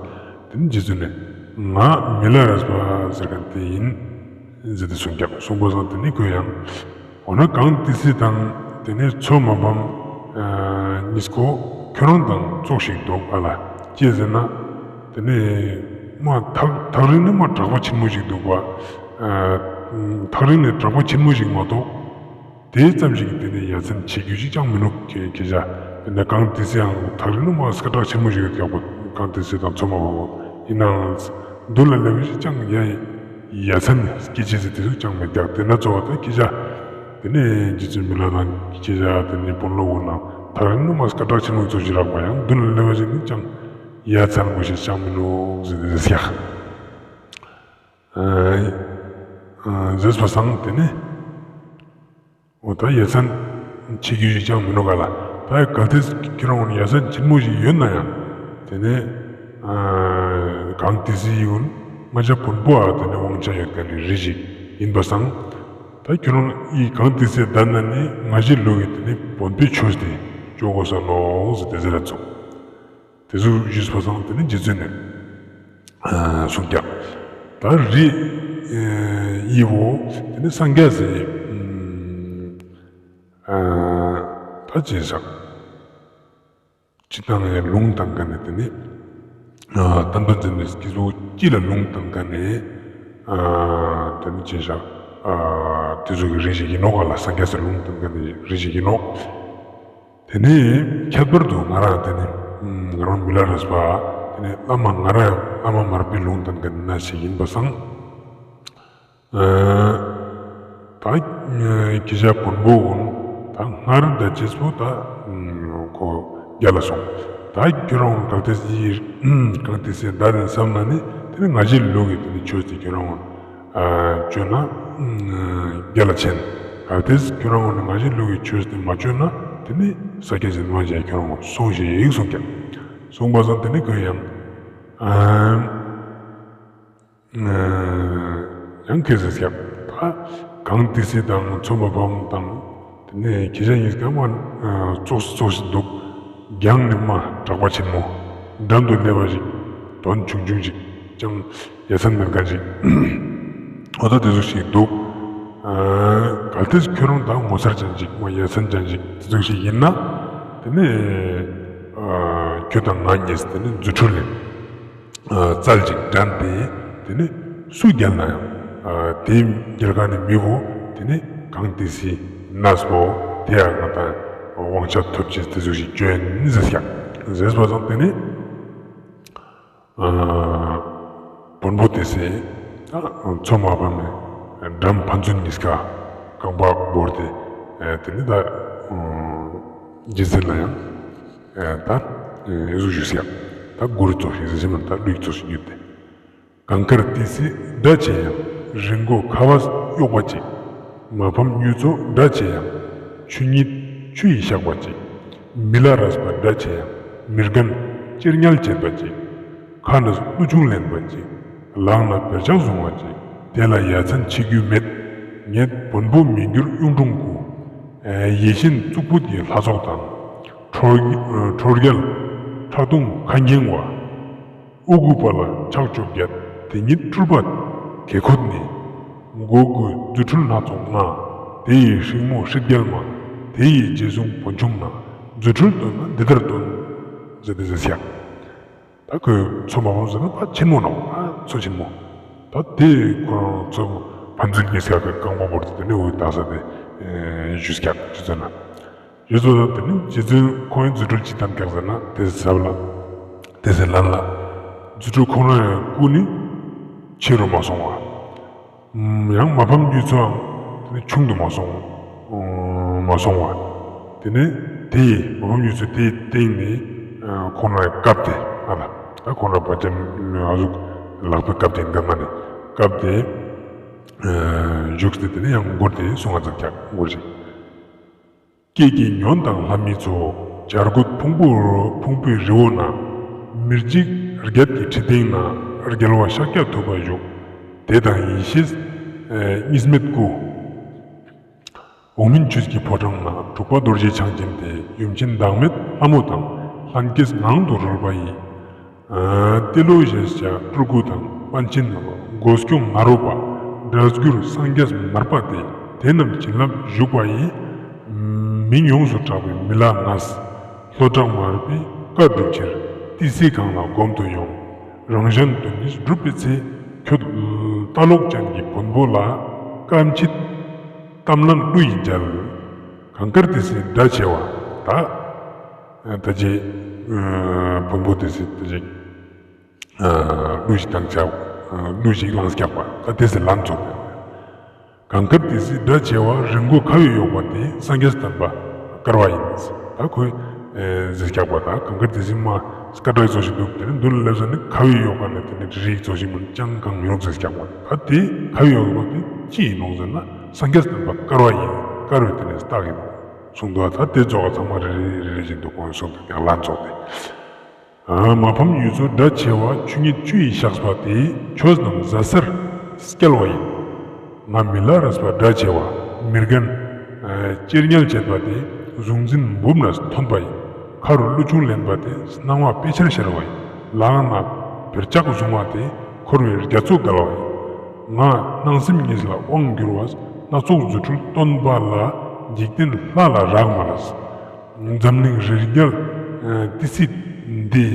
དེ་ནི་རྗེ་བཙུན་ནས་ང་མི་ལ་རས་པ་ཟེར་མཁན་དེ་ཡིན་ཟེར་ཏེ་གསུངས་ཀྱག་གསུངས་པ་སང་དེ་ནི་ཁོས་ཡང་འོ་ན་གངས་ཏི་སེ་དང་དེ་ནི་མཚོ་མ་ཕམ་གཉིས་ཀོ་ཁྱོད་རང་དང་ཙོགས་ཤིག་འདུག་ཨ་ལ་ཅི་ཟེར་ན་དེ་ནི་མ་ཐག་ཐག་རིང་ནི་མ་གྲགས་པ་ཆེན་མོ་ཞིག་འདུག་པ། ཐག་རིང་ནི་གྲགས་པ་ཆེན་མོ་ཞིག་མ་གཏོགས། དེ་ཙམ་ཞིག་དེ་ནས་ཡ་མཚན་ཆེ་རྒྱུ་ཞིག་ཅང་མི་ནུག་ཁྱེད་ཁྱེད་ཅག་དེ་ནས་གངས་ཏི་སེ་ཡང་ཐག་རིང་ནི་མ་སྐད་གྲགས་ཆེན་མོ་ཞིག་ཡོད་ཀྱག་པོ་གངས་ཏི་སེ་དང་མཚོ་མ་ཕམ་ཡིན་ནའང་མདུན་ལ་སླེབས་ཞིག་ཅང་ཡ་ཡ་མཚན་སྐྱེ་ཅེས་སི་དེ་ཟུག་ཅང་མེད་ཀྱག་དེ་ན་གཙོ་བོ་ད་ཁྱེད་ཅག་དེ་ནས་རྗེ་བཙུན་མི་ལ་དང་ཁྱེད་ཅག་དེ་ནས་བོན་སློབ་བོ་ན་ཐག་རིང་ནི་མ་སྐད་གྲགས་ཆེན་མོ་ཚོ་ཞིག་རག་པ་ཡང་མདུན་ལ་སླེབས་ཞིག་ནི་ཅང་ཡ་མཚན་མོ་ཞིག་ཅང་མི་ནུག་ཟེར་ཏེ་ཟེར་ཀྱག་ཟེར་བ་སང་དེ་ནས་འོ་ད་ཡ་མཚན་ཆེ་རྒྱུ་ཞིག་ཅང་མི་ནུག་ག་ལ། ད་གལ་ཏེ་ཁྱེད་རང་ཡ་མཚན་ཆེན་མོ་ཞིག་ཡོད་ན་ཡང་དེ་ནས་གངས་ཏི་སེ་ཡིན་ང་ཅག་བོན་པོ་ཨ་དེ་ནས་དབང་ཆ་ཡོད་མཁན་ནི་རི་ཞིག་ཡིན་པ་སང་ད་ཁྱེད་རང་ཡི་གངས་ཏི་སེ་བདག་ན་ནི་ང་ཞེ་ལོ་གི་དེ་ནས་བོན་པོའི་ཆོས་དེ་ཅོ་གོས་ས་ནོག་ཟེར་ཏེ་ཟེར་ར་ཚུགས། དེ་ཚོ་ཞུས་པ་སང་དེ་ནི་རྗེ་བཙུན་ནས་གསུངས་ཀྱག་ད་རི་ཡི་བོ་དེ་ནི་སངས་རྒྱས་སི་ད་ཅི་ཟེར། ཅི་དང་ཡང་ལུང་བསྟན་མཁན་ནི་དེ་ནི་ཨ་དམ་པ་འཛིན་པའི་སྐྱེས་བུ་ཅི་ལ་ལུང་བསྟན་མཁན་ནི་ཨ་དེ་ནི་ཅི་ཞག་ཨ་དེ་ཚོ་གི་རིགས་ཤིག་ཡིན་ནོག་ག་ལ། སངས་རྒྱས་སི་ལུང་བསྟན་མཁན་ནི་རིགས་ཤིག་ཡིན་ནོག། དེ་ནི་ཁྱད་པར་དུ་ང་རང་དེ་ནི་ང་རང་མི་ལ་རས་པ་དེ་ནི་བླ་མ་ང་རང་བླ་མ་མར་པའི་ལུང་བསྟན་མཁན་ནི་ཞིག་ཡིན་པ་སང་། ཨ་ད་ཁྱེད་ཅག་བོན་པོ་གུན་ད་སྔར་ད་ཅེས་པོ་ད་ཁོ་རྒྱལ་ལ་སོང་། ད་ཁྱོད་རང་གུན་གང་ཏེ་སི་གང་ཏེ་སི་ད་དེ་བསམ་ན་ནི་དེ་ནི་ང་ཞའི་ལུགས་ཀྱི་དེ་ནི་ཆོས་དེ་ཁྱོད་རང་གུན་ཨ་ཅོས་ན་རྒྱལ་ལ་ཆེན། གལ་ཏེ་ཁྱོད་རང་གུན་ནི་ང་ཞའི་ལུགས་ཀྱི་ཆོས་དེ་མ་ཅོས་ན་དེ་ནི་ས་སྐྱ་ཞིག་མ་བྱས་ཁྱོད་རང་གུན་སོང་ཞིག་གསུངས་ཀྱང་། གསུངས་པ་སང་དེ་ནི་ཁོས་ཡང་ཨ་ཡང་ཁེ་སི་སྐྱབས་ད་གང་ཏེ་སི་དང་མཚོ་མ་ཕམ་དང་དེ་ནི་ཁྱེད་ཅག་གཉིས་ཀ་མ་ཙོགས་ཙོགས་ཤིག་འདུག། རྒྱང་ནི་མ་གྲགས་པ་ཆེན་མོ། འགྲམ་དུ་སླེབས་པ་ཞིག་དོན་ཆུང་ཆུང་ཞིག་ཅང་ཡ་མཚན་མེད་མཁན་ཞིག་འོ་ད་དེ་ཟུག་ཞིག་འདུག། ཨ་གལ་ཏེ་ཁྱོད་རང་ད་ངོ་མཚར་ཅན་ཞིག་མ་ཡ་མཚན་ཅན་ཞིག་དེ་ཟུག་ཞིག་ཡིན་ན་དེ་ནི་ཨ་ཁྱོད་དང་ང་གཉིས་དེ་ནི་རྫུ་འཕྲུལ་ལེན་ཨ་རྩལ་ཅིག་འགྲན་ཏེ་དེ་ནི་སུ་རྒྱལ་ན་ཡང་ཨ་དེ་རྒྱལ་མཁན་ནི་མི་བོ་དེ་ནི་གང་ཏེ་སི་གནས་པོ་དེ་ཡང་ང་དང་དབང་ཆ་ཐོབ་ཅེས་དེ་ཟུག་ཞིག་ཅོ་ཡིན་ཟེར་ཀྱང་ཟེར་བ་དང་དེ་ནི། ཨ་བོན་པོ་ཏེ་སི་ད་མཚོ་མ་ཕམ་མི་འགྲམ་ཕན་ཚུན་གཉིས་ཀ་རྐང་པ་བོར་ཏེ་ཨ་དེ་ནི་ད་རྗེ་བཙུན་ལ་ཡང་ཨ་ད་ཨེ་ཟུག་ཞུས་ཀྱང་ད་མགུར་ཙོགས་ཤིག་ཟེར་ཞིག་མིན་ད་གླུ་ཙོགས་ཤིག་བརྒྱུད་དེ། གངས་དཀར་ཏི་སེ་འདྲ་ཆེ་ཡང་། རི་མགོ་ཁ་བས་གཡོགས་པ་ཅིག། མ་ཕམ་གཡུ་མཚོ་འདྲ་ཆེ་ཡང་། ཆུ་གཉིས་ཆུ་ཡིས་གཤགས་པ་ཅིག། མི་ལ་རས་པ་འདྲ་ཆེ་ཡང་། མི་རྒན་གཅེར་ཉལ་བྱེད་པ་ཅིག། ཁ་ནས་གླུ་ཆུང་ལེན་པ་ཅིག། ལག་ན་བེར་ཆག་བཟུང་བ་ཅིག། དེ་ལ་ཡ་མཚན་ཆེ་རྒྱུ་མེད། ངེད་བོན་པོ་མི་འགྱུར་གཡུང་དྲུང་སྐུ། ཡིད་བཞིན་གཙུག་ཕུད་ཀྱི་ལྷ་ཚོགས་དང་། ཁྲོ་ཁྲོ་རྒྱལ་ཁྲག་འཐུང་ཁ་འགྱིང་བ། དབུ་དགུ་པ་ལ་ཕྱག་བཅོ་བརྒྱད། དེ་ཉིད་སྤྲུལ་པ་དགེ་ཁོད་ནི། མགོ་དགུའི་རྫུ་འཕྲུལ་སྣ་ཚོགས་ལྔ། དེ་ཡི་སྲིང་མོ་ཧྲིལ་རྒྱལ་མ། དེ་ཡི་རྗེས་བཟུང་བོན་ཆུང་ན། རྫུ་འཕྲུལ་སྟོན་ན་འདི་ལྟར་སྟོན། ཟེར་ཏེ་ཟེར་ཀྱང་། ད་ཁོས་མཚོ་མ་ཕམ་ཟེར་ན་ཕ་ཆེན་མོ་ནོག། ཨ་མཚོ་ཆེན་མོ། ད་དེ་ཁོ་རང་མཚོ་ཕན་ཚུན་གཉིས་ཀ་གི་རྐང་པ་བོར་ཏེ་དེ་ནི་འོ་དག་ས་དེ་ཞུས་ཀྱང་ཞུས་ཟེར་ན། ཡོད་ཚོད་དེ་ནི་རྗེ་བཙུན་ཁོང་ཡང་རྫུ་འཕྲུལ་ཅི་ཐམ་ཀྱག་ཟེར་ན་དེ་ཟབ་ལ། དེ་ཟེར་ལན་ལ། རྫུ་འཕྲུལ་ཁོང་རང་ཡང་སྐུ་ནི་ཆེ་རུ་མ་སོང་བ། ཡང་མ་ཕམ་གཡུ་མཚོའང་དེ་ནི་ཆུང་དུ་མ་སོང་། མ་སོང་བ། དེ་ནི་དེ་ཡི་མ་ཕམ་གཡུ་མཚོ་དེའི་སྟེང་ནས་ཁོང་རང་ཡང་བཀབ་སྟེ་ཨ་ལ་ད་ཁོང་རང་བ་ཅན་ཨ་ཟུག་ལག་པའི་བཀབ་སྟེ་འདི་མ་ནི་བཀབ་སྟེ། བཞུགས་ཏེ་དེ་ནི་ཡང་མགུར་དེ་གསུང་ང་མཛད་ཀྱག་མགུར་ཞིག། སྐྱེས་ཀྱི་ཉོན་དང་ལྷ་མིའི་ཚོགས། བྱ་རྒོད་ཕུང་པོའི་ཕུང་པོའི་རི་བོ་ན། མི་འཇིགས་རྒྱལ་གྱི་ཁྲི་སྟེང་ན། རྒྱལ་བ་ཤཱཀྱ་ཐུབ་པ་བཞུགས། དེ་དང་ཡེ་ཤེས་གཉིས་མེད་སྐུ། འོག་མིན་ཆོས་ཀྱི་ཕོ་བྲང་ན། འབྲུག་པ་རྡོ་རྗེ་འཆང་ཆེན་ཏེ། ཡུམ་ཆེན་བདག་མེད་ལྷ་མོ་དང་། ལྷན་སྐྱེས་ངང་དུ་རོལ་པ་ཡི། ཏེ་ལོ་ཞེས་བྱ་སྤྲུལ་སྐུ་དང་། པཎ་ཆེན་སྒོ་སྐྱོང་ང་རོ་པ། སྒྲ་སྒྱུར་སངས་རྒྱས་མར་པ་སྟེ། དེ་རྣམས་བྱིན་རླབས་ཞུགས་པ་ཡིས། མིང་ཡོངས་སུ་གྲགས་པའི་མི་ལ་ངས། ལྷོ་བྲག་མར་པའི་བཀའ་སྒྲུབ་ཕྱིར། ཏི་སེའི་གངས་ལ་སྒོམ་དུ་ཡོང་། རང་གཞན་དོན་གཉིས་སྒྲུབ་པའི་ཚེ། ཁྱོད་ལྟ་ལོག་ཅན་གྱི་བོན་པོ་ལ། བཀའ་མཆིད་གཏམ་ལན་གླུ་ཡིས་མཇལ། གངས་དཀར་ཏི་སེ་འདྲ་ཆེ་བ། ད་ད་ཅི་བོན་པོ་ཏི་སེ་ད་ཅི་གླུ་ཞིག་བཏང་ཆ་གླུ་ཞིག་བླངས་ཀྱག་པ། ད་ཏི་སེ་ལན་ཚོགས། གངས་དཀར་ཏི་སེ་འདྲ་ཆེ་བ། རི་མགོ་ཁ་བས་གཡོགས་པ་དེ་སངས་རྒྱས་བསྟན་པ་དཀར་བ་ཡིན། ད་ཁོས་ཟེར་ཀྱག་པ། ད་གངས་དཀར་ཏི་སེ་མ་སྐད་གྲགས་ཙོགས་ཤིག་འདུག། དེ་ནི་མདུན་ལ་སླེབས་ས་ནི་ཁ་བས་གཡོགས་པ་ནི་དེ་ནི་རི་ཙོགས་ཤིག་མིན་ཅང་གང་ཡོང་ཟེར་ཀྱག་པ། ད་དེ་ཁ་བས་གཡོགས་པ་དེ་ཅི་ཡིན་ནོག་ཟེར་ན་སངས་རྒྱས་བསྟན་པ་དཀར་བ་ཡིན། དཀར་བའི་དེ་ནི་རྟགས་ཡིན་གསུངས་འདུག། ད་དེ་ཙོགས་ཚང་མ་རེ་རེ་རེ་རེ་བཞིན་དུ་ཁོང་གསུངས་འདུག་ཀྱག་ལན་ཚོགས་ཏེ། མ་ཕམ་གཡུ་མཚོ་འདྲ་ཆེ་བ། ཆུ་གཉིས་ཆུ་ཡིས་གཤགས་པ་དེ། ཆོས་རྣམས་ཟ་ཟེར་སྐྱེལ་བ་ཡིན། ང་མི་ལ་རས་པ་འདྲ་ཆེ་བ། མི་རྒན་གཅེར་ཉལ་བྱེད་པ་དེ། གཟུང་འཛིན་འབུབ་ནས་ཐོན་པ་ཡིན། ཁ་རུ་གླུ་ཆུང་ལེན་པ་དེ། སྣང་བ་དཔེ་ཆར་ཤར་བ་ཡིན། ལག་ན་བེར་ལྕག་བཟུང་བ་དེ། འཁོར་བའི་རྒྱ་མཚོ་བརྒལ་བ་ཡིན། ང་སྣང་སེམས་གཉིས་ལ་དབང་བསྒྱུར་བ། སྣ་ཚོགས་རྫུ་འཕྲུལ་སྟོན་པ་ལ། འཇིག་རྟེན་ལྷ་ལ་རག་མ་ལས། འཛམ་གླིང་རི་རྒྱལ་ ཏི་སེ་འདི་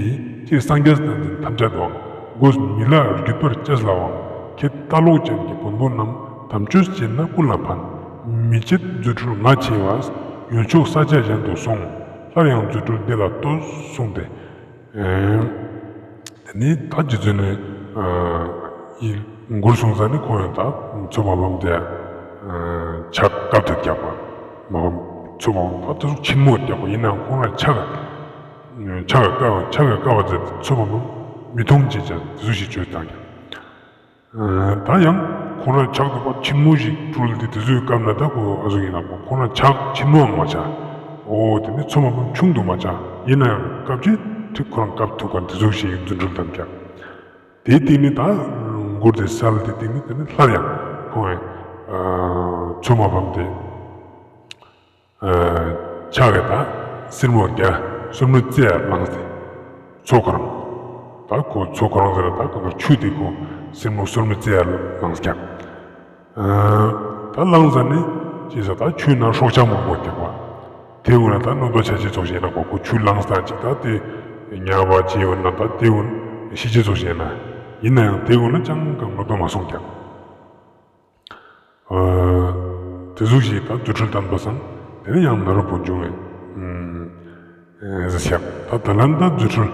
སྤྱིར་སངས་རྒྱས་བསྟན་འཛིན་ཐམས་ཅད་དུའང་། སྒོས་མི་ལ་བརྒྱུད་པར་བྱེད་སླ་བའང་། ཁྱེད་ལྟ་ལོག་ཅན་གྱི་བོན་པོ་རྣམས། དམ་ཆོས་བྱེད་ན་ཀུན་ལ་ཕན། མི་བྱེད་རྫུ་འཕྲུལ་ང་མཆིས་པས། ཡུལ་ཕྱོགས་ས་ཆ་གཞན་དུ་སོང་། སླར་ཡང་རྫུ་འཕྲུལ་འདི་ལ་ལྟོས་གསུངས་ཏེ། ཨེ། དེ་ནི་ད་རྗེ་བཙུན་ནི་ཨ་ཡི་མགུར་གསུངས་ས་ནི་ཁོང་ཡང་ད་མཚོ་མ་ཕམ་དེ་ཨ་ཕྱག་བཀབ་ཏེ་རྒྱག་པ། མ་ཕམ་མཚོ་མ་ཕམ་ད་དེ་ཟུག་ཆེན་མོ་རྒྱག་པ་ཡིན་ནའང་ཁོང་རང་ཕྱག་ཕྱག་བཀབ་ཕྱག་བཀབ་པ་ཟེར་ཏེ་མཚོ་མ་ཕམ་མི་མཐོང་ཅེས་བྱ་དེ་ཟུག་ཞིག་བྱོས་བཏང་ཀྱང་། ཨ་ད་ཡང་ཁོང་རང་ཕྱག་དེ་པ་ཆེན་མོ་ཞིག་སྤྲུལ་ཏེ་དེ་ཟུག་བཀབ་ན་ད་ཁོ་ཨ་ཟུག་ཡིན་ན་ཁོ་ཁོང་རང་ཕྱག་ཆེན་མོའང་མ་ཆགས། འོ་དེ་ནི་མཚོ་མ་ཕམ་ཆུང་དུ་མ་ཆགས། ཡིན་ན་ཡང་བཀབ་ཅེས་ཁྲིག་ཁོ་རང་བཀབ་ཐུབ་མཁན་དེ་ཟུག་ཞིག་རྫུ་འཕྲུལ་དམ་བཅའ། དེའི་སྟེང་ནས་ད་མགུར་དེ་གསལ་ཏེ་སྟེང་ནས་དེ་ནི་སླར་ཡང་ཁོང་ཨ་མཚོ་མ་ཕམ་དེ་ཨ་ཕྱག་གི་ད་སེར་མོ་རྒྱ་སོར་མོ་རྩེ་ཡར་ལངས་ཏེ་མཚོ་ཁོ་རང་ད་ཁོ་མཚོ་ཁོ་རང་ཟེར་ན་ད་ཁོ་ན་ཆུ་དེ་ཁོ་སེར་མོ་སོར་མོ་རྩེ་ཡར་ལངས་ཀྱང་། ཨ་ད་ལངས་ས་ནི་ཅི་ཟེར་ད་ཆུ་ནང་སྲོག་ཆགས་མང་པོ་རྒྱག་པ། དེ་འོ་ན་ད་གནོད་པ་ཆ་ཅེས་ཙོགས་ཤིག་ཡིན་ན་ཁོ་ཁོ་ཆུ་ལངས་ས་ཅིག་ད་དེ་ཉ་བ་ཅི་འོ་ན་ད་དེ་འོ་ཤི་ཅེས་ཙོགས་ཤིག་ཡིན་ན། ཡིན་ན་ཡང་དེ་འོ་ན་ཅང་གང་གནོད་པ་མ་སོང་ཀྱང་། ཨ་དེ་ཟུག་ཞིག་ད་རྫུ་འཕྲུལ་བསྟན་པ་སང་དེ་ནི་ཡང་ནཱ་རོ་པུ་འབྱུང་བའི་ཨ་ཟེར་ཤག་ད་ད་ལན་ད་རྫུ་འཕྲུལ་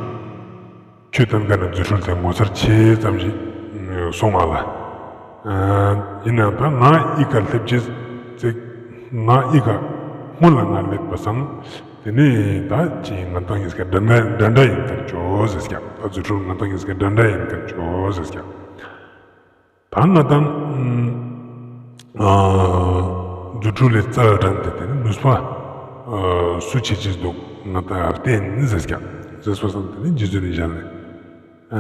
ཁྱོད་བསྟན་མཁན་ནི་རྫུ་འཕྲུལ་དེ་ངོ་མཚར་ཆེ་ཙམ་ཞིག་སོང་ང་ལ། ཨ་ཡིན་ནའང་ད་ང་ཨི་ཀ་སླེབས་ཅེས་ཙེག་ང་ཨི་ཀ་སྔོན་ལ་ང་སླེབས་པ་སང་དེ་ནི་ད་ཅི་ང་དང་ཨི་ཀ་འདྲ་འདྲ་འདྲ་འདྲ་ཡིན་ཁན་ཅོ་ཟེར་ཤག་ད་རྫུ་འཕྲུལ་ང་དང་ཨི་ཀ་འདྲ་འདྲ་ཡིན་ཁན་ཅོ་ཟེར་ཤག་ད་ང་དང་ཨ་རྫུ་འཕྲུལ་ལས་རྩལ་དྲན་ཏེ་དེ་ནི་ནུས་པ་ཨ་སུ་ཆེ་ཅེས་འདུག་ང་དང་བསྟན་ཟེར་ཀྱང་ཟེར་སོ་སང་དེ་ནི་རྗེ་བཙུན་ནི་ཞལ་ནས་ཨ་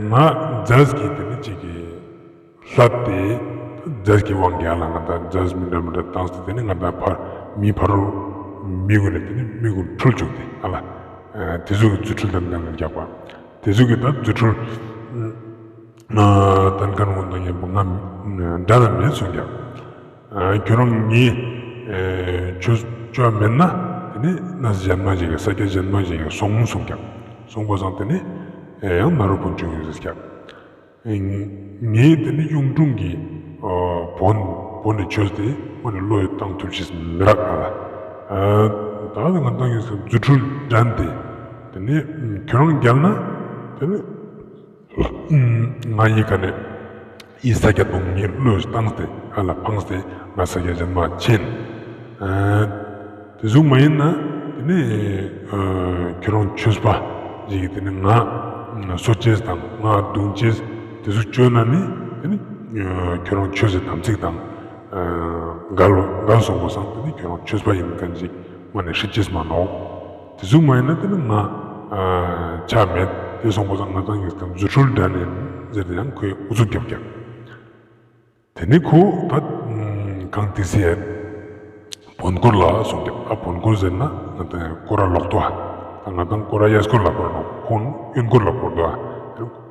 ང་རྫས་ཀྱི་དེ་ནི་ཅིག་གི་ལྷད་དེ་རྫས་ཀྱི་དབང་གིས་ལ་ང་དང་རྫས་མི་འདྲ་མི་འདྲ་བཏང་སྟེ་དེ་ནི་ང་དང་ཕར་མི་ཕ་རོལ་མི་གུན་ནི་དེ་ནི་མི་གུན་འཁྲུལ་བཅུག་སྟེ་ཨ་ལ་ཨ་དེ་ཟུག་གི་རྫུ་འཕྲུལ་དང་ལྡན་ལ་རྒྱག་པ། དེ་ཟུག་གི་ད་རྫུ་འཕྲུལ་ཨ་བསྟན་མཁན་ངོ་ན་ཡིན་པོ་ང་འདྲ་ན་མེད་གསུངས་ཀྱང་། ཨ་ཁྱོད་རང་ངའི་ཨེ་ཆོས་ཅོ་མེད་ན་དེ་ནི་གནས་གཞན་མ་ཞིག་གི་ས་སྐྱ་གཞན་མ་ཞིག་གི་སོང་གསུངས་ཀྱང་། གསུངས་པ་སང་དེ་ནི་ཨེ་ཡང་ནཱ་རོ་པུ་འབྱུང་ཡིན་ཟེར་ཀྱང་། ཨེ་ངའི་དེ་ནི་གཡུང་དྲུང་གི་ཨ་བོན་བོན་ནི་ཆོས་དེ་ཁོ་ནི་བློ་ཡི་བཏང་ཐུབ་ཅེས་མི་རག་ཨ་ལ། ཨ་ད་ང་དང་ཡིན་ཟེར་རྫུ་འཕྲུལ་འགྲན་ཏེ་དེ་ནི་ཁྱོད་རང་རྒྱལ་ན་དེ་ནི། ང་ཡི་ཀ་ནས་ཡི་ས་སྐྱ་དུང་ངའི་བློས་བཏང་སྟེ་ཨ་ལ་འཕངས་ཏེ་ང་ས་སྐྱ་གཞན་མ་ཆེན། ཨ་དེ་ཟུག་མ་ཡིན་ན་དེ་ནི་ཨ་ཁྱོད་རང་ཆོས་པ་ཞིག་གིས་དེ་ནི་ང་གསོད་ཅེས་དང་ང་རྡུང་ཅེས་དེ་ཟུག་བཅོས་ན་ནི་དེ་ནི་ཨ་ཁྱོད་རང་ཆོས་སི་དམ་ཚིག་དང་ཨ་འགལ་འགལ་སོང་པ་སང་དེ་ནི་ཁྱོད་རང་ཆོས་པ་ཡིན་མཁན་ཞིག་མ་ནས་ཧྲི་ཅེས་མ་ནོག་དེ་ཟུག་མ་ཡིན་ན་དེ་ནི་ང་ཨ་ཆ་མེད། དེ་སོང་པ་སང་ང་དང་ཡིན་ཀྱང་རྫུ་འཕྲུལ་འགྲན་ཡིན་ཟེར་ཏེ་ཡང་ཁོས་ཨུ་ཚུགས་རྒྱབ་ཀྱང་། དེ་ནི་ཁོ་ད་གངས་ཏི་སེ་བོན་སྐོར་ལ་སོང་ཀྱང་ཨ་བོན་སྐོར་ཟེར་ན་ང་དང་སྐོར་ར་ལོག་ཏོ་ཨ། ད་ང་དང་སྐོར་ར་གཡས་སྐོར་ལ་སྐོར་ནོག་ཁོང་གཡོན་སྐོར་ལ་སྐོར་ཏོ་ཨ།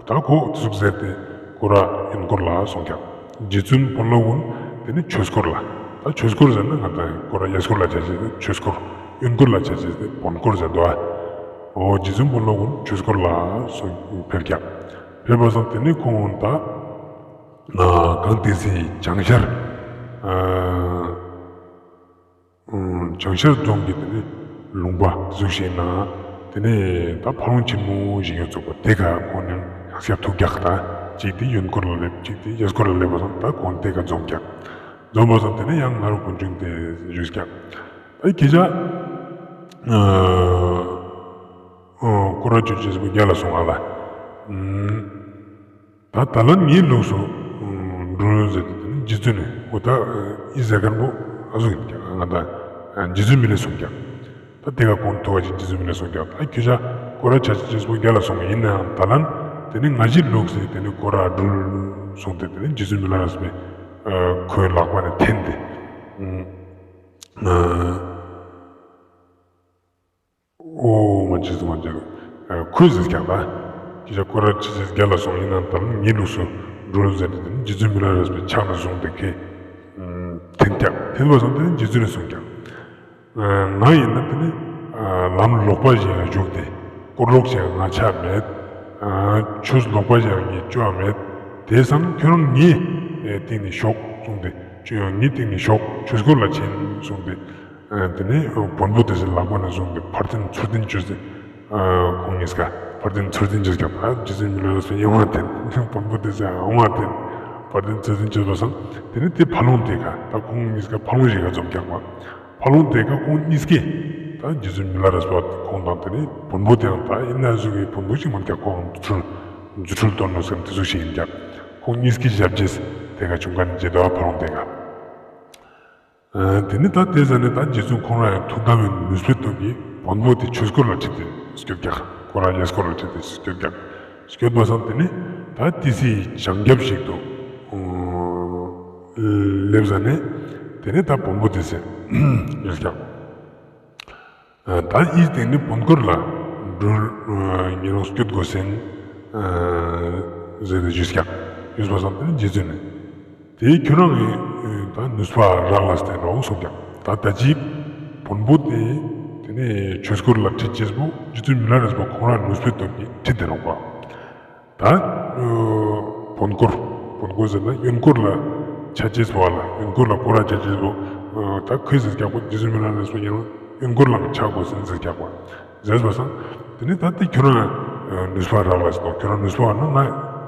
ད་ཁོ་ཨུ་ཚུགས་ཟེར་ཏེ་སྐོར་ར་གཡོན་སྐོར་ལ་སོང་ཀྱང་། རྗེ་བཙུན་དཔོན་སློབ་གུན་དེ་ནི་ཆོས་སྐོར་ལ། ད་ཆོས་སྐོར་ཟེར་ན་ང་དང་སྐོར་ར་གཡས་སྐོར་ལ་ཆ་ཅེས་ཆོས་སྐོར། གཡོན་སྐོར་ལ་ཆ་ཅེས་བོན་སྐོར་ཟེར་དོ་ཨ། འོ་རྗེ་བཙུན་དཔོན་སློབ་གུན་ཆོས་སྐོར་ལ་སོང་ཕེབས་ཀྱང་། ཕེབས་པ་སང་དེ་ནི་ཁོང་ད་གངས་ཏི་སེའི་བྱང་ཤར་ཨ་བྱང་ཤར་རྫོང་གི་དེ་ནི་ལུང་པ་ཟུག་ཞིག་ན་དེ་ནི་ད་ཕ་ལོང་ཆེན་མོ་ཞིག་ཡོད་ཙོག་པ་དེ་ཀ་ཁོང་ནི་ཡང་ཤར་ཐུག་ཀྱག་ད་གཅིག་དེ་གཡོན་སྐོར་ལ་སླེབས་གཅིག་དེ་གཡས་སྐོར་ལ་སླེབས་པ་སང་ད་ཁོང་དེ་ཀ་འཛོམས་ཀྱག་འཛོམས་པ་སང་དེ་ནི་ཡང་ནཱ་རོ་པུ་འབྱུང་དེ་བཞུགས་ཀྱག་ད་ཁྱེད་ཅག་ཨ་སྐོར་ར་ཆོས་ཅེས་པོ་རྒྱལ་ལ་སོང་ཨ་ལ། ད་ད་ལན་ངའི་ལུགས་སུ་འགྲུལ་ཟེར་ཏེ་དེ་ནི་རྗེ་བཙུན་ནི་འོ་ད་ཨི་ཟེར་མཁན་པོ་ཨ་ཟུག་ཡིན་ཀྱག་ང་ད་རྗེ་བཙུན་མི་ལས་གསུངས་ཀྱག་ད་དེ་ཀ་ཁོང་ཐུག་པ་ཅིག་རྗེ་བཙུན་མི་ལས་གསུངས་ཀྱག་ད་ཁྱོད་ཅག་སྐོར་ར་ཆོས་ཅེས་པོ་རྒྱལ་ལ་སོང་ཡིན་ནའང་ད་ལན་དེ་ནི་ང་ཞའི་ལུགས་སུ་དེ་ནི་སྐོར་ར་འགྲུལ་གསུངས་ཏེ་དེ་ནི་རྗེ་བཙུན་མི་ལ་རས་པའི་ཁོའི་ལག་པ་ནས་འཐེན་ཏེ། འོ་མ་ཅི་སུ་མ་ཅི་ཁོས་ཟེར་ཀྱང་ད། ཁྱེད་ཅག་སྐོར་ར་ཆོས་ཅེས་རྒྱལ་ལ་སོང་ཡིན་ན་ད་ལན་ངའི་ལུགས་སུ་འགྲུལ་ཟེར་ཏེ་དེ་ནི་རྗེ་བཙུན་མི་ལ་རས་པའི་ཕྱག་ནས་བཟུང་སྟེ་ཁོས་འཐེན་ཀྱག་འཐེན་པ་སང་དེ་ནི་རྗེ་བཙུན་ནས་གསུངས་ཀྱག་ང་ཡིན་ན་དེ་ནི་ ལམ་ལོག་པ་ཞིག་ལ་ཞུགས་ཏེ་སྐོར་ལོག་ཞིག་ང་ཆ་མེད། ཆོས་ལོག་པ་ཞིག་ངས་ཅོ་མེད། དེ་སང་ཁྱོད་རང་ངའི་སྟེང་ནས་ཞོག་གསུངས་ཏེ། ཁྱོད་ངའི་སྟེང་ནས་ཞོག་ཆོས་སྐོར་ལ་ཕྱིན་གསུངས་ཏེ། དེ་ནས་བོན་པོ་དེ་ཚོའི་ལག་པ་ནས་བཟུང་སྟེ་ཕར་འཐེན་ཚུར་འཐེན་བཅོས་ཏེ། ཁོང་གཉིས་ཀ་ཕར་འཐེན་ཚུར་འཐེན་བཅོས་ཀྱང་ད་རྗེ་བཙུན་མི་ལ་རས་པས་ཡང་མ་འཐེན། བོན་པོ་དེ་ཚོས་ཡང་མ་འཐེན། ཕར་འཐེན་ཚུར་འཐེན་བཅོས་པ་སང་དེ་ནས་དེ་ཕ་ལོང་དེ་ཀ་ད་ཁོང་གཉིས་ཀ་ཕ་ལོང་ཞིག་ག་འཛོམས་ཀྱག་པ། ཕ་ལོང་དེ་ཀ་ཁོང་གཉིས་ཀས་ད་རྗེ་བཙུན་མི་ལ་རས་པ་ཁོང་དང་དེ་ནས་བོན་པོ་དེའང་ད་ཡིན་ན་ཟུག་གི་བོན་པོ་ཞིག་མ་འདུག་ཀྱག་ཁོང་རྫུ་འཕྲུལ་རྫུ་འཕྲུལ་སྟོན་ནོ་སེམས་དེ་ཟུག་ཞིག་ཡིན་ཀྱག་ཁོང་གཉིས་ཀས་ཞབས་རྗེས་དེ་ཀ་བྱུང་ཁན་ནི་རྗེ་ད་ཕ་ལོང་དེ་ཀ། དེ་ནས་ད་དེ་ཟ་ནས་ད་རྗེ་བཙུན་ཁོང་རང་ཡང་ཐུགས་དམ་པའི་ནུས་པའི་སྟོབས་ཀྱིས་བོན་པོ་དེ་ཆོས་སྐོར་ལ་ཁྲིད་དེ་སྐྱོད་ཀྱག་ཁོ་རང་ཡང་སྐོར་ལ་ཁྲིད་དེ་སྐྱོད་ཀྱག་སྐྱོད་པ་སང་དེ་ནས་ད་ཏི་སེའི་བྱང་རྒྱབ་ཞིག་ཏུ་སླེབས་ཟ་ནས་དེ་ནས་ད་བོན་པོ་དེ་ཚོས་ཡོད་ཀྱག་ད་འི་སྟེང་ནས་བོན་སྐོར་ལ་འགྲོ་ཉེ་རང་སྐྱོད་དགོས་སེན་ཟེར་ཏེ་ཞུས་ཀྱག་ཞུས་པ་སང་དེ་ནས་རྗེ་བཙུན་ནས། དེ་ཁྱོད་རང་གི་ད་ནུས་པ་རག་ལས་ཏེ་ནོག་གསུངས་ཀྱག་ད་ད་ཅི་བོན་པོ་དེ་དེ་ནས་ཆོས་སྐོར་ལ་ཁྲིད་ཅེས་པོ་རྗེ་བཙུན་མི་ལ་རས་པ་ཁོང་རང་ནུས་པའི་སྟོབས་ཀྱིས་ཁྲིད་དེ་ནོག་པ། ད་བོན་སྐོར་བོན་སྐོར་ཟེར་ན་གཡོན་སྐོར་ལ་ཆ་ཅེས་པོ་ལ་གཡོན་སྐོར་ལ་སྐོར་ར་ཆ་ཅེས་པོ་ད་ཁོས་ཟེར་ཀྱག་པོ་རྗེ་བཙུན་མི་ལ་རས་པ་ཡང་གཡོན་སྐོར་ལ་ཆ་དགོས་སེན་ཟེར་ཀྱག་པ། ཟེར་བ་སང་དེ་ནས་ད་དེ་ཁྱོད་རང་ནུས་པ་རག་ལས་ཏེ་ནོག་ཁྱོད་རང་ནུས་པ་ཡོད་ན་ང་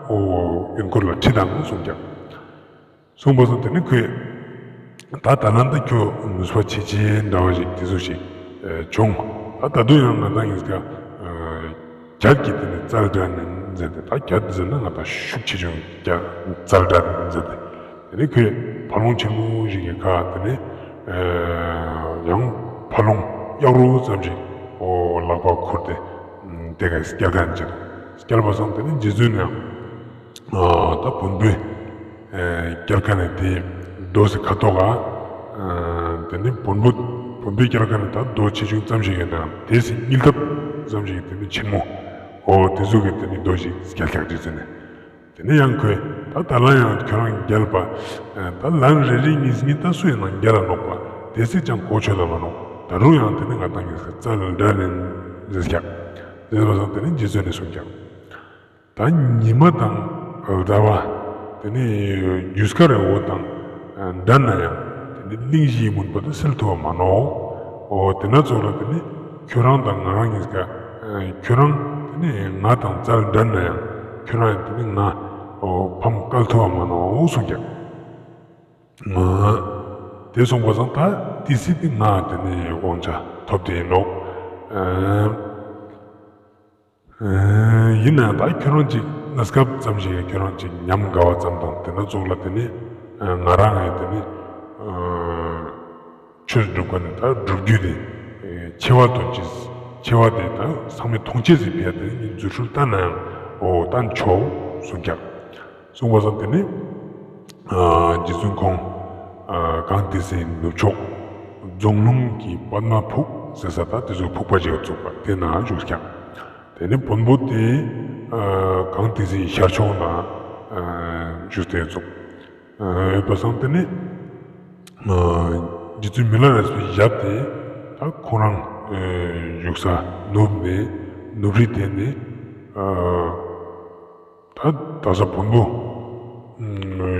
འོ་གཡོན་སྐོར་ལ་ཁྲིད་དང་གསུངས་ཀྱག་གསུངས་པ་སང་དེ་ནས་ཁོས་ད་ད་ལན་ད་ཁྱོད་ནུས་པ་ཆེ་ཆེ་འདྲ་བ་ཞིག་དེ་ཟུག་ཞིག་བྱུང་། ད་ད་དུང་ཡང་ང་དང་ཡིན་ཀ་རྒྱ་གི་དེ་ནས་རྩལ་འགྲན་ཟེར་ཏེ་ད་རྒྱ་ཟེར་ན་ང་དང་ཤུགས་ཆེ་ཆུང་རྒྱ་རྩལ་འགྲན་ཟེར་ཏེ། དེ་ནས་ཁོས་ཕ་ལོང་ཆེན་མོ་ཞིག་གི་ཁ་དེ་ནས་ཡང་ཕ་ལོང་གཡག་རོ་ཙམ་ཞིག་འོ་ལག་པ་ཁུར་ཏེ་དེ་ཀ་སྐྱེལ་ཁན་ཅིག་སྐྱེལ་བ་སང་དེ་ནས་རྗེ་བཙུན་ཡང་ད་བོན་པོའི་སྐྱེལ་ཁན་ནི་དེ་རྡོ་སི་ཁ་ཐོག་ག་དེ་ནས་བོན་པོ་བོན་པོའི་སྐྱེལ་ཁན་ནི་ད་རྡོ་ཆེ་ཆུང་ཙམ་ཞིག་ཡིན་ནའང་དེ་སི་གཉིས་ལྡབ་ཙམ་ཞིག་དེ་ནས་ཆེན་མོ་འོ་དེ་ཟུག་གི་དེ་ནས་རྡོ་ཞིག་སྐྱེལ་ཀྱག་རྗེ་བཙུན་ནས། དེ་ནས་ཡང་ཁོས་ད་ད་ལན་ཡང་ཁྱོད་རང་རྒྱལ་བ། ད་ལན་རེ་རེ་གཉིས་གཉིས་ད་སུ་ཡིན་ནང་རྒྱལ་ལ་ནོག་པ། དེ་སྲིད་ཀྱང་གོ་ཆོད་ལ་མ་ནོག་ད་རུང་ཡང་དེ་ནས་ང་དང་གི་རྩལ་འགྲན་ནས་ཟེར་ཀྱག་ཟེར་བ་སང་དེ་ནས་རྗེ་བཙུན་ནས་གསུངས་ཀྱག་ད་ཉི་མ་དང་ཟླ་བ། དེ་ནས་རྒྱུ་སྐར་རི་འོ་དང་འགྲན་ན་ཡང་དེ་ནས་གླིང་བཞིའི་མུན་པ་དེ་སེལ་ཐུབ་བ་མ་ནོག་འོ་དེ་ན་ཙོགས་ལ་དེ་ནས་ཁྱོད་རང་དང་ང་རང་གཉིས་ཀ་ཁྱོད་རང་དེ་ནས་ང་དང་རྩལ་འགྲན་ན་ཡང་ཁྱོད་རང་དེ་ནས་ང་འོ་ཕམ་བཀལ་ཐུབ་བ་མ་ནོག་གསུངས་ཀྱག་དེ་གསུངས་པ་སང་ད་ཏི་སེ་དེ་ང་དེ་ནས་དབང་ཆ་ཐོབ་སྟེ་ཡིན་ནོག་ཡིན་ནའང་ད་ཁྱོད་རང་ཅིག་གནས་སྐབས་ཙམ་ཞིག་ཁྱོད་རང་ཅིག་ཉམས་དགའ་བ་ཙམ་དང་དེ་ན་ཙོགས་ལ་དེ་ནས་ང་རང་ཡང་དེ་ནས་ཆོས་སྒྲུབ་ཁན་ནི་ད་སྒྲུབ་རྒྱུ་དེ་ཆེ་བ་དོན་ཅིག་ཆེ་བ་དེ་ད་ཚང་མས་མཐོང་ཅེས་སི་ཕི་ཡ་དེ་ནི་རྫུ་འཕྲུལ་བསྟན་ན་ཡང་འོ་བསྟན་ཆོག་གསུངས་ཀྱག་གསུངས་པ་སང་དེ་ནས་རྗེ་བཙུན་ཁོང་གངས་ཏི་སེའི་ནུབ་ཕྱོགས་རྫོང་ལུང་གི་པདྨ་ཕུག་ཟེར་ས་ད་དེ་ཚོ་ཕུག་པ་ཅིག་བཙུགས་པ་དེ་ན་བཞུགས་ཀྱག་དེ་ནས་བོན་པོ་དེ་གངས་ཏི་སེའི་ཤར་ཕྱོགས་ན་བཞུགས་ཏེ་བཙུགས། ཡོད་པ་སང་དེ་ནས་རྗེ་བཙུན་མི་ལ་རས་པའི་ཞབས་དེ་ད་ཁོང་རང་བཞུགས་ས་ནུབ་ནས་ནུབ་རི་དེ་ནས་ད་ད་ས་བོན་པོ་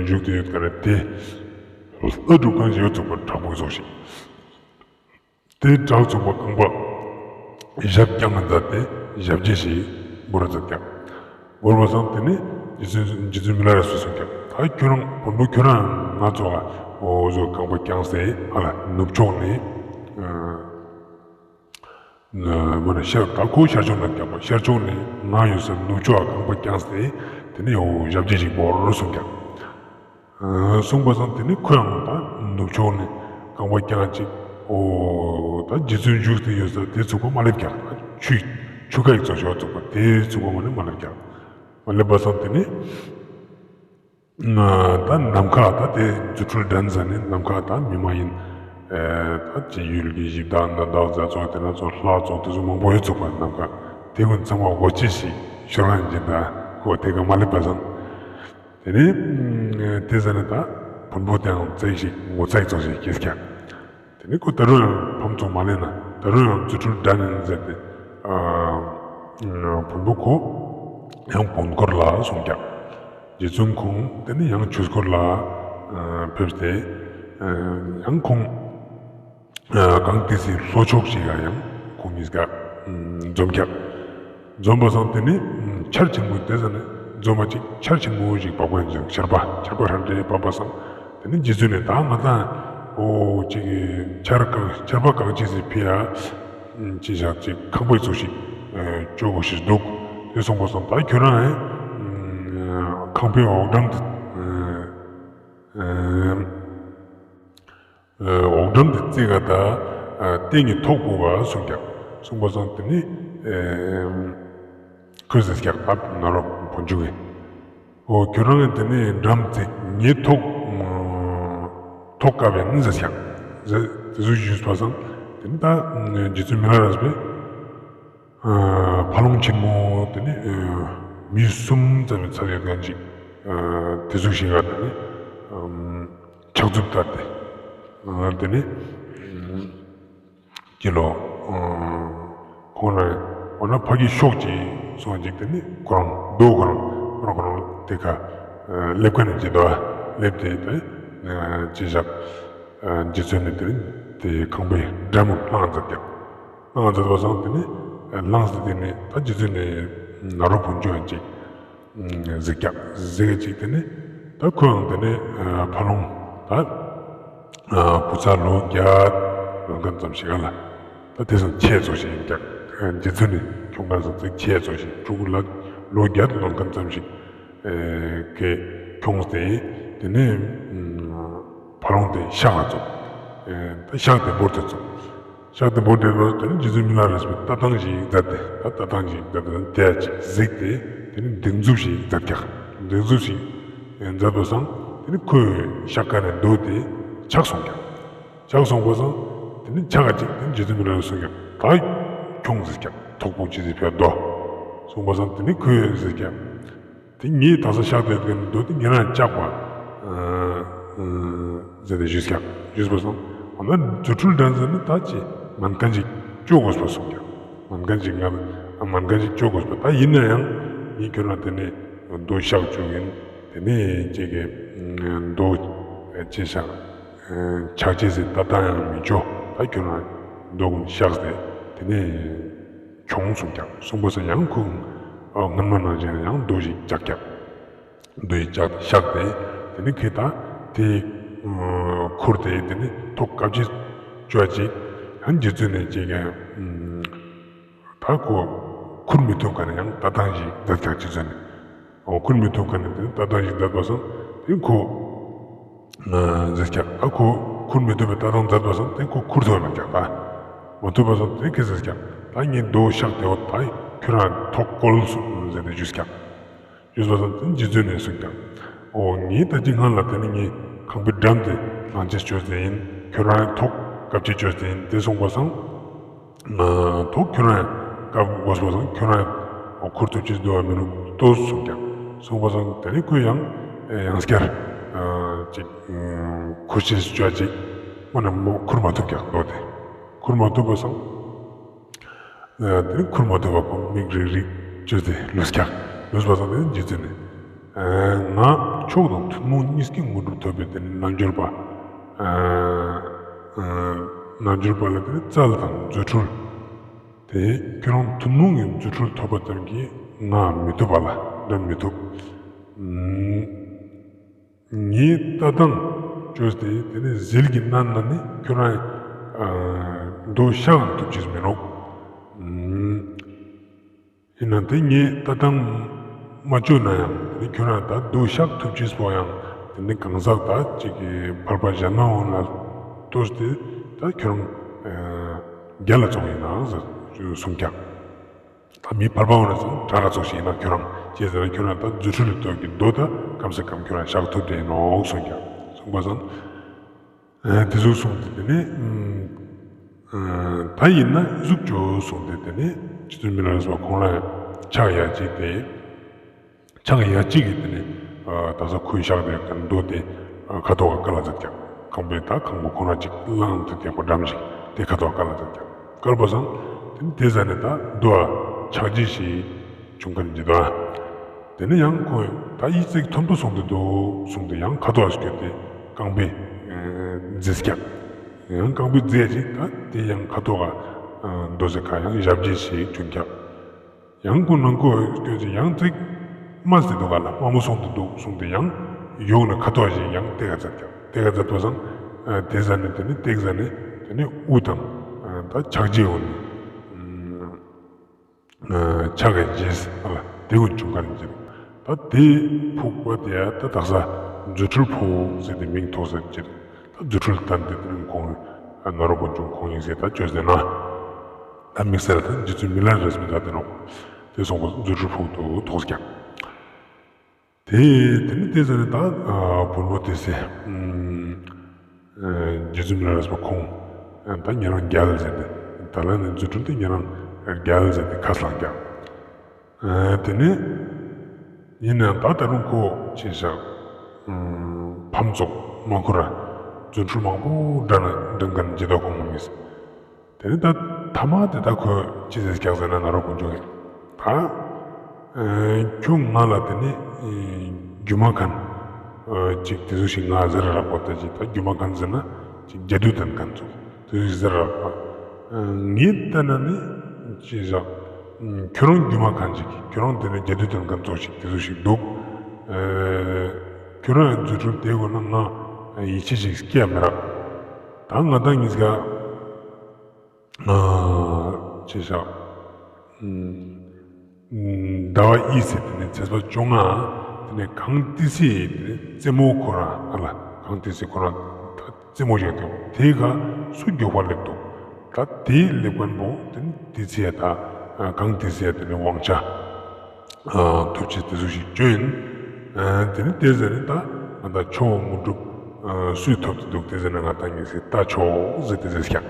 བཞུགས་ཏེ་ཡོད་ཀ་རེད་དེ་ལྷ་སྒྲུབ་ཁང་ཞིག་ཡོད་ཚུགས་པ་དྲག་པོ་ཡོད་ཚུགས་ཤིག་དེ་དྲག་ཚུགས་པ་རྐང་པ་ཞབས་བརྐྱང་ང་མཛད་དེ་ཞབས་རྗེས་ཤིག་འབུལ་ར་མཛད་ཀྱག་འབུལ་བ་སང་དེ་ནས་རྗེ་བཙུན་རྗེ་བཙུན་མི་ལ་རས་པས་གསུངས་ཀྱག་ད་ཁྱོད་རང་བོན་པོ་ཁྱོད་རང་ང་ཚོ་ལ་འོ་ཟོ་རྐང་པ་བརྐྱངས་ཏེ་ཨ་ལ་ནུབ་ཕྱོགས་ནས་མ་ན་ཤར་ད་ཁོ་ཤར་ཕྱོགས་ན་བརྐྱངས་པ་ཤར་ཕྱོགས་ནས་ང་ཡོད་ས་ནུབ་ཕྱོགས་ལ་རྐང་པ་བརྐྱངས་ཏེ་དེ་ནས་འོ་ཞབས་རྗེས་ཤིག་འབུལ་ར་གསུངས་ཀྱག་གསུངས་པ་སང་དེ་ནས་ཁོ་ཡང་ད་ནུབ་ཕྱོགས་ནས་རྐང་པ་བརྐྱངས་ཅིག་འོ་ད་རྗེ་བཙུན་བཞུགས་ཏེ་ཡོད་ས་དེ་ཚུགས་པ་མ་སླེབས་ཀྱག་ཆུ་ཆུ་ཁ་ཡིག་ཚོ་ཞོ་ཚུགས་པ་དེ་ཚུགས་པ་མ་ནི་མ་སླེབས་ཀྱག་མ་སླེབས་པ་སང་དེ་ནས་ད་ནམ་མཁའ་ད་དེ་རྫུ་འཕྲུལ་འགྲན་ཟ་ནས་ནམ་མཁའ་ད་མི་མ་ཡིན་ད་ཅི་ཡུལ་གྱི་གཞི་བདག་མནའ་བདག་རྒྱ་མཚོ་དེ་ན་ཚོ་ལྷ་ཚོ་དེ་ཚོ་མང་པོ་ཡོད་ཚུགས་པ་ནམ་མཁའ་དེ་ཀུན་ཚང་མ་འོ་ཅི་ཞིག་ཤོར་ལ་འཇིན་ད་ཁོ་དེ་ཀ་མ་སླེབས་པ་སང་། དེ་ནས་དེ་ཟ་ནས་ད་བོན་པོ་དེའང་ཙེག་ཞིག་ངོ་ཚ་ཡི་ཙོགས་ཤིག་སྐྱེས་ཀྱག་དེ་ནས་ཁོ་ད་རུང་ཡང་ཕམ་ སོང་མ་ལེན་ན་ད་རུང་ཡང་རྫུ་འཕྲུལ་འགྲན་ཟེར་ཏེ་ཨ་བོན་པོ་ཁོ་ཡང་བོན་སྐོར་ལ་སོང་ཀྱག། རྗེ་བཙུན་ཁོང་དེ་ནི་ཡང་ཆོས་སྐོར་ལ་ཨ་ཕེབས་ཏེ་ཨ་ཡང་ཁོང་ཨ་གངས་ཏི་སེའི་ལྷོ་ཕྱོགས་ཤིག་ག་ཡང་ཁོང་གཉིས་ཀ་འཛོམས་ཀྱག། འཛོམས་པ་སང་དེ་ནི་ཆར་ཆེན་པོ་དེ་ཟ་ནས་འཛོམས་པ་ཅིག་ཆར་ཆེན་པོ་ཞིག་བབས་ཀྱག། ཆར་པ་ཆར་པ་ཧྲ་ཏེ་བབས་པ་སང་དེ་ནི་རྗེ་བཙུན་ནི་ད་ང་དང་འོ་ཅིག་ཆར་གང་ཆར་པ་གང་ཅི་ཟིག་ཕི་ཡ་ཅི་ཞག་ཅིག་ཁང་པའི་ཚུལ་ཞིག་ཅོ་གོ་ཤེས་འདུག། དེ་སོང་པ་སང་ད་ཁྱོད་རང་ཨེ་ཁང་པའི་འོག་འགྲམ་དེ་ཨ་འོག་འགྲམ་དེ་རྩེ་ག་ད་ཨ་སྟེང་གི་ཐོག་པོ་ག་སོང་ཀྱག། སོང་པ་སང་དེ་ནི་ཨ་ཁོས་ཟེར་ཀྱག། ད་ནཱ་རོ་བོན་ཆུང་གིས་འོ་ཁྱོད་རང་གི་དེ་ནི་འགྲམ་རྩེ་ངའི་ཐོག་ཐོག་བཀབ་ཡིན་ཟེར་ཀྱག། ཟེར་དེ་ཟུག་ཞུས་པ་སང་དེ་ནི་ད་རྗེ་བཙུན་མི་ལ་རས་པས་ཨ་ཕ་ལོང་ཆེན་མོ་དེ་ནི་ཨ་མི་གསུམ་ཙམ་ཡང་ཚར་ཡོད་མཁན་ཅིག་ཨ་དེ་ཟུག་ཞིག་ག་དེ་ནི་ཨམ་ཕྱག་མཛུབ་བསྟར་ཏེ་ཨ་དེ་ནི་ཨམ་ཀྱི་ལོ་ཨ་ཁོང་རང་འོ་ན་ཕ་གི་ཤོག་ཅིག་སོང་ཅིག་དེ་ནི་ཁོ་རང་རྡོ་ཁོ་རང་ཁོ་རང་ཁོ་རང་དེ་ཀ་ཨ་སླེབས་མཁན་ཅིག་འདུག། སླེབས་ཏེ་དེ་ཨ་ཅི་བཞག་ཨ་རྗེ་བཙུན་ནི་དེ་རིང་དེ་ཁང་པའི་འགྲམ་ལྷང་མཛད་ཀྱག། ལྷང་མཛད་པ་སང་དེ་ནི་ལྷང་ཟེར་དེ་ནི་ད་རྗེ་བཙུན་ནི་ནཱ་རོ་བོན་ཆུང་ཡང་ཅིག་གཟིགས་ཀྱག། གཟིགས་ཀྱག་དེ་ནི་ད་ཁོ་ཡང་དེ་ནི་ཕ་ལོང་ད་བུ་ཚ་ལོ་བརྒྱད་ལོན་མཁན་ཙམ་ཞིག་ག་ལ་ད་དེ་སང་ཆེ་ཙོགས་ཤིག་ཡིན་ཀྱག། རྗེ་བཙུན་ནི་ཁྱོང་མཁན་སང་ཅིག་ཆེ་ཙོགས་ཤིག་ཕྲུ་གུ་ལ་ལོ་བརྒྱད་ལོན་མཁན་ཙམ་ཞིག་གི་ཁྱོངས་ཏེ་དེ་ནས་ཕ་ལོང་དེ་ཤག་ལ་བཙུགས། ད་ཤག་དེ་བོར་ཏེ་བཙུགས། ཤག་དེ་བོར་ཏེ་བཙུགས་ཏེ་རྗེ་བཙུན་མི་ལ་རས་པས་ལྟ་སྟངས་ཤིག་མཛད་དེ་ད་ལྟ་སྟངས་ཤིག་མཛད་དེ་དེ་ཅིག་གཟིགས་ཏེ་དེ་ནས་སྡིགས་མཛུབ་ཞིག་མཛད་ཀྱག། སྡིགས་མཛུབ་ཞིག་མཛད་པ་སང་དེ་ནས་ཁོའི་ཤག་ཀ་ནས་རྡོ་དེ་ཆག་སོང་ཀྱག། ཆག་སོང་པ་སང་དེ་ནས་ཆག་ག་ཅིག་དེ་རྗེ་བཙུན་མི་ལ་རས་པས་གསུངས་ཀྱག། ད་ཁྱོངས་ཟེར་ཀྱག། ཐོག་པོ་ཅི་ཟིག་ཕི་ཡ་རྡོ་སོང་པ་སང་དེ་ནས་ཁོས་ཟེར་ཀྱག། དེ་ངའི་ད་ས་ཤག་དེ་གི་རྡོ་དེ་ངེད་རང་བཅག་པ་ཨ་ཨ་ཟེར་ཏེ་ཞུས་ཀྱག། ཞུས་པ་སང་འོ་ན་རྫུ་འཕྲུལ་འགྲན་ཟེར་ནི་ད་ཅི་མན་ཁན་ཅིག་ཅོ་དགོས་པ་སོང་ཀྱག། མན་ཁན་ཅིག་ང་མན་ཁན་ཅིག་ཅོ་དགོས་པ། ད་ཡིན་ན་ཡང་ངས་ཁྱོད་རང་དེ་ནས་རྡོ་ཤག་བཅུག་ཡིན། དེ་ནས་ཅིག་གི་རྡོ་ཅི་ཤག་ཆག་ཅེས་སི་ལྟ་སྟངས་ཡང་མི་ཅོ། ད་ཁྱོད་རང་རྡོ་ཀུན་བཤགས་ཏེ་དེ་ནས་ཁྱོངས་སོང་ཀྱག། སོང་པ་སང་ཡང་ཁོ་སྔན་མ་ནང་བཞིན་ཡང་རྡོ་ཞིག་བཅག་ཀྱག། རྡོ་ཞིག་བཅག་སྟེ་བཤགས་ཏེ་དེ་ནས་ཁོས་ད་དེ་ཁུར་ཏེ་དེ་ནས་ཐོག་བཀབ་ཅེས་ཅོ་ཅིག་ཡང་རྗེ་བཙུན་ནས་ཅིག་ད་ཁོ་ཁུར་མི་ཐུབ་མཁན་ནི་ཡང་ལྟ་སྟངས་ཤིག་མཛད་ཀྱག། རྗེ་བཙུན་ནས་འོ་ཁུར་མི་ཐུབ་མཁན་ནི་དེ་ལྟ་སྟངས་ཤིག་མཛད་པ་སང་དེ་ཁོ་ཟེར་ཀྱག། ད་ཁོ་ཁུར་མི་ཐུབ་པའི་ལྟ་སྟངས་མཛད་པ་སང་དེ་ཁོ་ཁུར་ཐུབ་མེད་ཀྱག། ད་མ་ཐུབ་པ་སང་དེ་ཁོས་ཟེར་ཀྱག། ད་ངས་རྡོ་བཤགས་ཏེ་འོ་ད་ཁྱོད་རང་ཐོག་བཀོལ་སོང་ཟེར་ཏེ་ཞུས་ཀྱག། ཞུས་པ་སང་དེ་རྗེ་བཙུན་ནས་གསུངས་ཀྱག། འོ་ངས་ད་ཅི་སྔ་ལ་དེ་ནི་ངས་ཁང་པའི་འགྲམ་དེ་ལྷང་ཅེས་ཅོས་ཏེ་ཡིན། ཁྱོད་རང་ཐོག་བཀབ་ཅེས་ཅོས་ཏེ་ཡིན། དེ་སོང་པ་སང་ཐོག་ཁྱོད་རང་བཀབ་དགོས་པ་སང་ཁྱོད་རང་ཁུར་ཐུབ་ཅེས་འདུག་པ་མི་རུག་ལྟོས་གསུངས་ཀྱག། གསུངས་པ་སང་དེ་ནས་ཁོས་ཡང་ཡང་སྐྱར་ཅིག་ཁུར་ཅེས་ཅོ་ཅིག་འོ་ན་མོ་ཁུར་མ་ཐུབ་ཀྱག། རྡོ་དེ་ཁུར་མ་ཐུབ་པ་སང་དེ་ནས་ཁུར་མ་ཐུབ་པ་ཁོ་མིག་རིག་རིག་ཅོས་ཏེ་ལུས་ཀྱག། ལུས་པ་སང་དེ་ནས་རྗེ་བཙུན་ནས་ང་མཆོག་དང་ཐུན་མོང་གཉིས་ཀའི་དངོས་གྲུབ་ཐོབ་པའི་དེ་ནས་རྣལ་འབྱོར་པ་རྣལ་འབྱོར་པ་ལ་དེ་ནས་རྩལ་དང་རྫུ་འཕྲུལ་དེ་ཁྱོད་རང་ཐུན་མོང་གི་རྫུ་འཕྲུལ་ཐོབ་པ་ཙམ་གྱིས་ང་མི་ཐུབ་པ་ལ་འགྲན་མི་ཐུབ། ངའི་ལྟ་སྟངས་ཅོས་ཏེ་དེ་ནས་ཟིལ་གྱིས་མནན་ན་ནི་ཁྱོད་རང་རྡོ་བཤགས་ཐུབ་ཅེས་མི་རུག། ཡིན་ན་དེ་ངའི་ལྟ་སྟངས་མ་ཅོས་ན་ཡང་དེ་ནས་ཁྱོད་རང་ད་རྡོ་བཤགས་ཐུབ་ཅེས་པོ་ཡང་དེ་ནས་གང་ཟག་ད་ཅིག་གི་ཕལ་པ་གཞན་མ་འོང་ལ་ལྟོས་ཏེ་ད་ཁྱོད་རང་རྒྱལ་ལ་ཙོགས་ཡིན་ན་ཟེར་གསུངས་ཀྱག། ད་མི་ཕལ་པ་འོ་ན་ཚང་དྲག་ག་ཙོགས་ཤིག་ཡིན་ན་ཁྱོད་རང་ཅི་ཟེར་ན་ཁྱོད་རང་ད་རྫུ་འཕྲུལ་ལ་ལྟོས་ཀྱི་རྡོ་ད་ཁམ་སེ་ཁམ་ཁྱོད་རང་བཤགས་ཐུབ་དེ་ཡིན་ནོག་གསུངས་ཀྱག། གསུངས་པ་སང་དེ་ཟུག་གསུངས་ཏེ་དེ་ནས་ད་ཡིན་ན་ཟུག་ཅོ་གསུངས་ཏེ་དེ་ནས་རྗེ་བཙུན་མི་ལ་རས་པ་ཁོང་ལ་ཕྱག་ཡ་གཅིག་དེ་ཕྱག་ཡ་གཅིག་གིས་དེ་ནས་ད་ས་ཁོས་བཤགས་ཏེ་ཡོད་ཀྱག་རྡོ་དེ་ཁ་ཐོག་ག་བཀལ་ལ་མཛད་ཀྱག། ཁང་པའི་ད་ཁང་པ་ཁོ་ན་ཅིག་ལྷང་དེ་དེ་ཁོ་འགྲམ་ཞིག་ ནི་ཁ་ཐོག་བཀལ་ལ་ཟེར་ཀྱག། བཀལ་བ་སང་དེ་ནི་དེ་ཟ་ནེ་ད་དུ་བ་ཆག་ཅེས་ཤིག་བྱུང་ཁན་ཅིག་དུག། དེ་ནི་ཡང་ཁོང་ད་ཡིད་ཚིམ་ཐོམ་པོ་སོང་སྟེ་དུག་སོང་སྟེ་ཡང་ཁ་ཐོག་སྐྱོད་དེ་རྐང་པའི་ཨ་རྫིས་ཀྱག། ཡང་རྐང་པའི་རྫིས་ཅིག་ད་དེ་ཡང་ཁ་ཐོག་ག་ཨ་དོ་ཟེར་ཁ་ཡང་ཞབས་རྗེས་ཤིག་བྱུང་ཀྱག། ཡང་ཁོ་ནང་ཁོ་སྐྱོད་ཅིག་ཡང་ཙིག་དམའ་སྟེ་དུག་ག་ལ། དམའ་མོ་སོང་སྟེ་དུག་སོང་སྟེ་ཡང་ཡོག་ནེ་ཁ་ཐོག་ཅིག་ཡང་ཏེག་ག་ཛད་ཀྱག། ཏེག་ག་ཛད་པ་སང་ཨ་དེ་ཟ་ནེ་དེ་ནི་ཏེག་ཟ་ནེ་དེ་ནི་དབུ་དང་ཨ་ད་ཆག་ཅེས་འོ་ནི་ཨ་ཆག་གི་རྗེས་ཨ་ལ་དེ་ཀུན་བྱུང་ཁན་ཅིག། ད་དེ་ཕུག་པ་དེ་ཡ་ད་དག་ས་རྫུ་འཕྲུལ་ཕུག་ཟེར་ཏེ་མིང་ཐོགས་ཟེར་ཅིག། ད་རྫུ་འཕྲུལ་སྟན་ཏེ་དེ་ནི་ཁོང་ཨ་ནཱ་རོ་དཀོན་མཆོག་ཁོང་ཉིས་ཀྱིས་ད་ཅོས་ཏེ་ན། ད་དམིགས་བསལ་ད་རྗེ་བཙུན་མི་ལ་རས་པའི་ད་དེ་ནོག། དེ་སོང་པ་རྫུ་འཕྲུལ་ཕུག་ཏུ་ཐོགས་ཀྱག། དེ་དེ་ནི་དེ་ཟ་ནེ་ད་ཨ་བོན་པོ་དེ་སེ་ཨ་རྗེ་བཙུན་མི་ལ་རས་པ་ཁོང་ཨ་ད་ཉེ་རང་རྒྱལ་ཟེར་ཏེ་ད་ལ་ནི་རྫུ་འཕྲུལ་དེ་ཉེ་རང་རྒྱལ་ཟེར་ཏེ་ཁས་བླངས་ཀྱག། ཨ་དེ་ནི་ཡིན་ནའང་ད་ད་རུང་ཁོ་ཅི་ཞག་ཨ་ཕམ་ཙོགས་མ་ཁུར་ར་རྫུ་འཕྲུལ་མང་པོ་འགྲན་འགྲན་ཁན་ཅིག་དུག་ཁོང་མ་ནི། དེ་ནི་ད་ཐ་མ་དེ་ད་ཁོ་ཅི་ཟེར་ཀྱག་ཟེར་ན་ནཱ་རོ་དཀོན་མཆོག་གི་ད་ཨ་ཁྱོད་ང་ལ་དེ་ནི་ཨ་སྒྱུ་མ་མཁན་ཨ་ཅིག་དེ་ཟུག་ཞིག་ང་ཟེར་ར་རག་པ་ད་ཅིག་ད་སྒྱུ་མ་མཁན་ཟེར་ན་ཅིག་རྒྱ་དུ་ལྡན་མཁན་ཙོགས་དེ་ཟུག་ཞིག་ཟེར་ར་རག་པ། ཨ་ངས་ལྟ་ན་ནི་ཅི་ཞག་ཨ་ཁྱོད་རང་སྒྱུ་མ་མཁན་ཅིག་ཁྱོད་རང་དེ་ནི་རྒྱ་དུ་ལྡན་མཁན་ཙོགས་ཤིག་དེ་ཟུག་ཞིག་དུག། ཨ་ཁྱོད་རང་རྫུ་འཕྲུལ་དེ་གོ་ན་ང་ཡིད་ཆེས་ཤིག་སྐྱེ་མི་རག། ད་ང་དང་ཉིས་ཀ་ཨ་ཅི་ཞག་ཨ་ཟླ་བ་གཉིས་ཟེར་དེ་ནི་ཚེས་པ་བཅོ་ལྔ་དེ་ནི་གངས་ཏི་སེའི་དེ་ནི་རྩེ་མོ་ཁོ་རང་ཨ་ལ་གངས་ཏི་སེ་ཁོ་རང་རྩེ་མོ་ཞིག་དེ་དེ་ག་སུ་མགྱོགས་པ་སླེབས་དུག། ད་དེ་སླེབས་མཁན་པོ་དེ་ནི་ཏི་སེ་ཡ་ད་གངས་ཏི་སེ་ཡ་དེ་ནི་དབང་ཆ་ཨ་ཐོབ་ཅེས་དེ་ཟུག་ཞིག་ཅོ་ཡིན། ཨ་དེ་ནི་དེ་ཟེར་ནི་ད་ང་ད་ཆོ་ག་དངོས་གྲུབ་ཨ་སུས་ཐོབ་སྟེ་དུག་དེ་ཟེར་ན་ང་ད་ངས་ཟེར་ད་ཆོག་ཟེར་ཏེ་ཟེར་ཀྱག།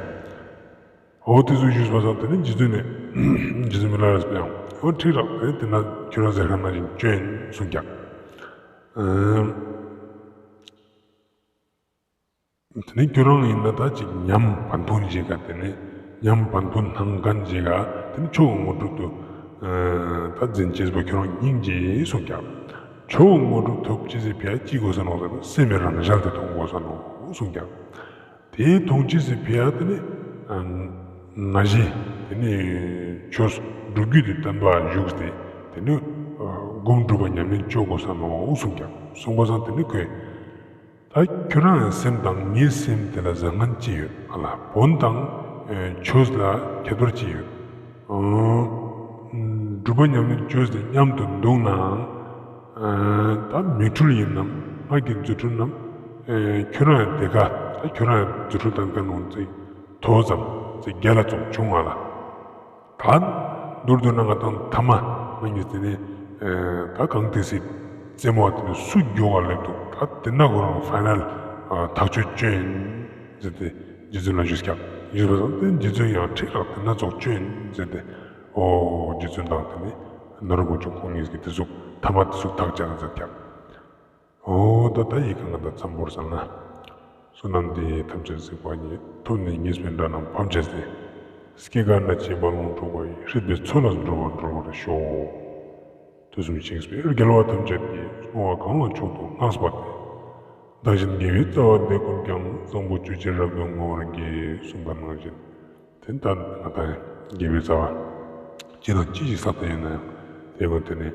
འོ་དེ་ཟུག་ཞུས་པ་སང་དེ་ནི་རྗེ་བཙུན་ནི་རྗེ་བཙུན་མི་ལ་རས་པའི་ཡང་འོ་ཁྲིག་རག་དེ་ནི་དེ་ན་ཁྱོད་རང་ཟེར་ཁན་ནང་བཞིན་ཅོ་ཡིན་གསུངས་ཀྱག། ཨ་དེ་ནི་ཁྱོད་རང་ཡིན་ན་ད་ཅིག་ཉམས་བན་ཕུན་ཞིག་ག་དེ་ནི་ཉམས་བན་ཕུན་སྣང་མཁན་ཞིག་ག་དེ་ནི་ཆོ་ག་དངོས་གྲུབ་ཏུ་ཨ་ད་འཛིན་ཅེས་པོ་ཁྱོད་རང་སྙིང་རྗེ་གསུངས་ཀྱག། ཆོ་ག་དངོས་གྲུབ་ཐོབ་ཅེས་སི་ཕི་ཡ་ཅི་དགོས་ས་ནོག་ཟེར་ན་སེམས་རང་ཞལ་དེ་མཐོང་དགོས་ས་ནོག་གསུངས་ཀྱག། དེ་མཐོང་ཅེས་སི་ཕི་ཡ་དེ་ནི་ཨ་ང་བཞིན་དེ་ནི་ཆོས་སྒྲུབ་བརྒྱུད་དེ་བསྟན་པ་བཞུགས་ཏེ་དེ་ནི་ཨ་སྒོམ་སྒྲུབ་པ་ཉམས་ལེན་ཅོ་དགོས་ས་ནོག་གསུངས་ཀྱག། གསུངས་པ་སང་དེ་ནི་ཁོས་ད་ཁྱོད་རང་སེམས་དང་ངའི་སེམས་དེ་ལ་ཟང་ངན་ཅི་ཡོད་ཨ་ལ། བོན་དང་ཨ་ཆོས་ལ་ཁྱད་པར་ཅི་ཡོད། ཨ་སྒྲུབ་པ་ཉམས་ལེན་ཅོས་ཏེ་མཉམ་དུ་འདུག་ནའང་ཨ་ད་མིག་འཕྲུལ་ཡིན་ནམ་ང་གི་རྫུ་འཕྲུལ་ནམ་ཨ་ཁྱོད་རང་དེ་ག་ད་ཁྱོད་རང་རྫུ་འཕྲུལ་དང་ཀ་ནོང་ཙིག་མཐོ་ཙམ་ཙིག་རྒྱལ་ལ་ཙོགས་བྱུང་ང་ལ། ད་མདོར་བསྡུ་ན་ང་དང་ཐ་མ་ང་གཉིས་དེ་ནི་ཨ་ད་གངས་ཏི་སེའི་རྩེ་མོ་བ་དེ་ནི་སུ་མགྱོགས་པ་སླེབས་དུག། ད་དེ་ན་ཁོ་རང་ཕའི་ནལ་ཨ་ཐག་གཅོད་ཅོ་ཡིན་ཟེར་ཏེ་རྗེ་བཙུན་ལ་ཞུས་ཀྱག། ཞུས་པ་སང་དེ་རྗེ་བཙུན་ཡང་ཁྲིག་རག་དེ་ན་ཙོགས་ཅོ་ཡིན་ཟེར་ཏེ་འོ་རྗེ་བཙུན་དང་དེ་ནི་ནཱ་རོ་དཀོན་མཆོག་ཁོང་གཉིས་ཀྱིས་དེ་ཟུག་ཐ་མ་དེ་ཟུག་ཐག་བཅད་ན་མཛད་ཀྱག། འོ་ད་ད་ཡི་གེ་ང་ད་མཚམས་བོར་ས་ན། བསོད་ནམས་འདི་ཡིས་ཐམས་ཅད་གཟིགས་པ་ཉིད། ཐོབ་ནས་ཉེས་པའི་དགྲ་རྣམས་ཕམ་བྱས་ཏེ། སྐྱེ་རྒ་ན་འཆིའི་རྦ་ཀློང་འཁྲུགས་པ་ཡི། སྲིད་པའི་མཚོ་ལས་འགྲོ་བ་སྒྲོལ་བར་ཤོག། དུས་གསུམ་གཤེགས་པའི་རྒྱལ་བ་ཐམས་ཅད་ཀྱིས། གསོལ་བ་གང་ལ་མཆོག་ཏུ་བསྔགས་པ་དེས། བདག་གཞན་དགེ་བའི་རྩ་བ་འདི་ཀུན་ཀྱང་། བཟང་པོ་སྤྱོད་ཕྱིར་རབ་ཏུ་བསྔོ་བར་བགྱི། གསུངས་པ་ནང་བཞིན། དེ་ལྟར་ང་དང་དགེ་བའི་རྩ་བ་ཅི་དང་ཅི་ཞིག་བསགས་ཏེ་ཡོད་ན་ཡང་དེ་ཀུན་དེ་ནི་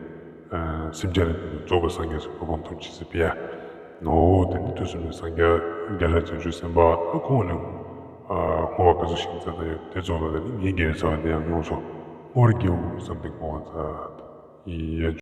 ཨ་སེམས་ཅན་རིགས་དྲུག་རྫོགས་པའི་སངས་རྒྱས་སུ་གོ་འཕང་ཐོབ་ཅེས་སི་ཕི་ཡ། འོ་དེ་ནི་དུས་གསུམ་གྱི་སངས་རྒྱས་རྒྱལ་སྲས་བྱང་ཆུབ་སེམས་དཔའ་ད་ཁོང་ནི་ཨ་བསྔོ་བ་ག་ཟུག་ཞིག་མཛད་དེ་ཡོད། དེ་ཚོ་ལ་དེ་ནི་ངའི་དགེ་བའི་རྩ་བ་དེ་ཡང་ཡོངས་སུ་བསྔོ་བར་བགྱིའོ་བསམ་སྟེ་བསྔོ་བ་མཛད་ཡ།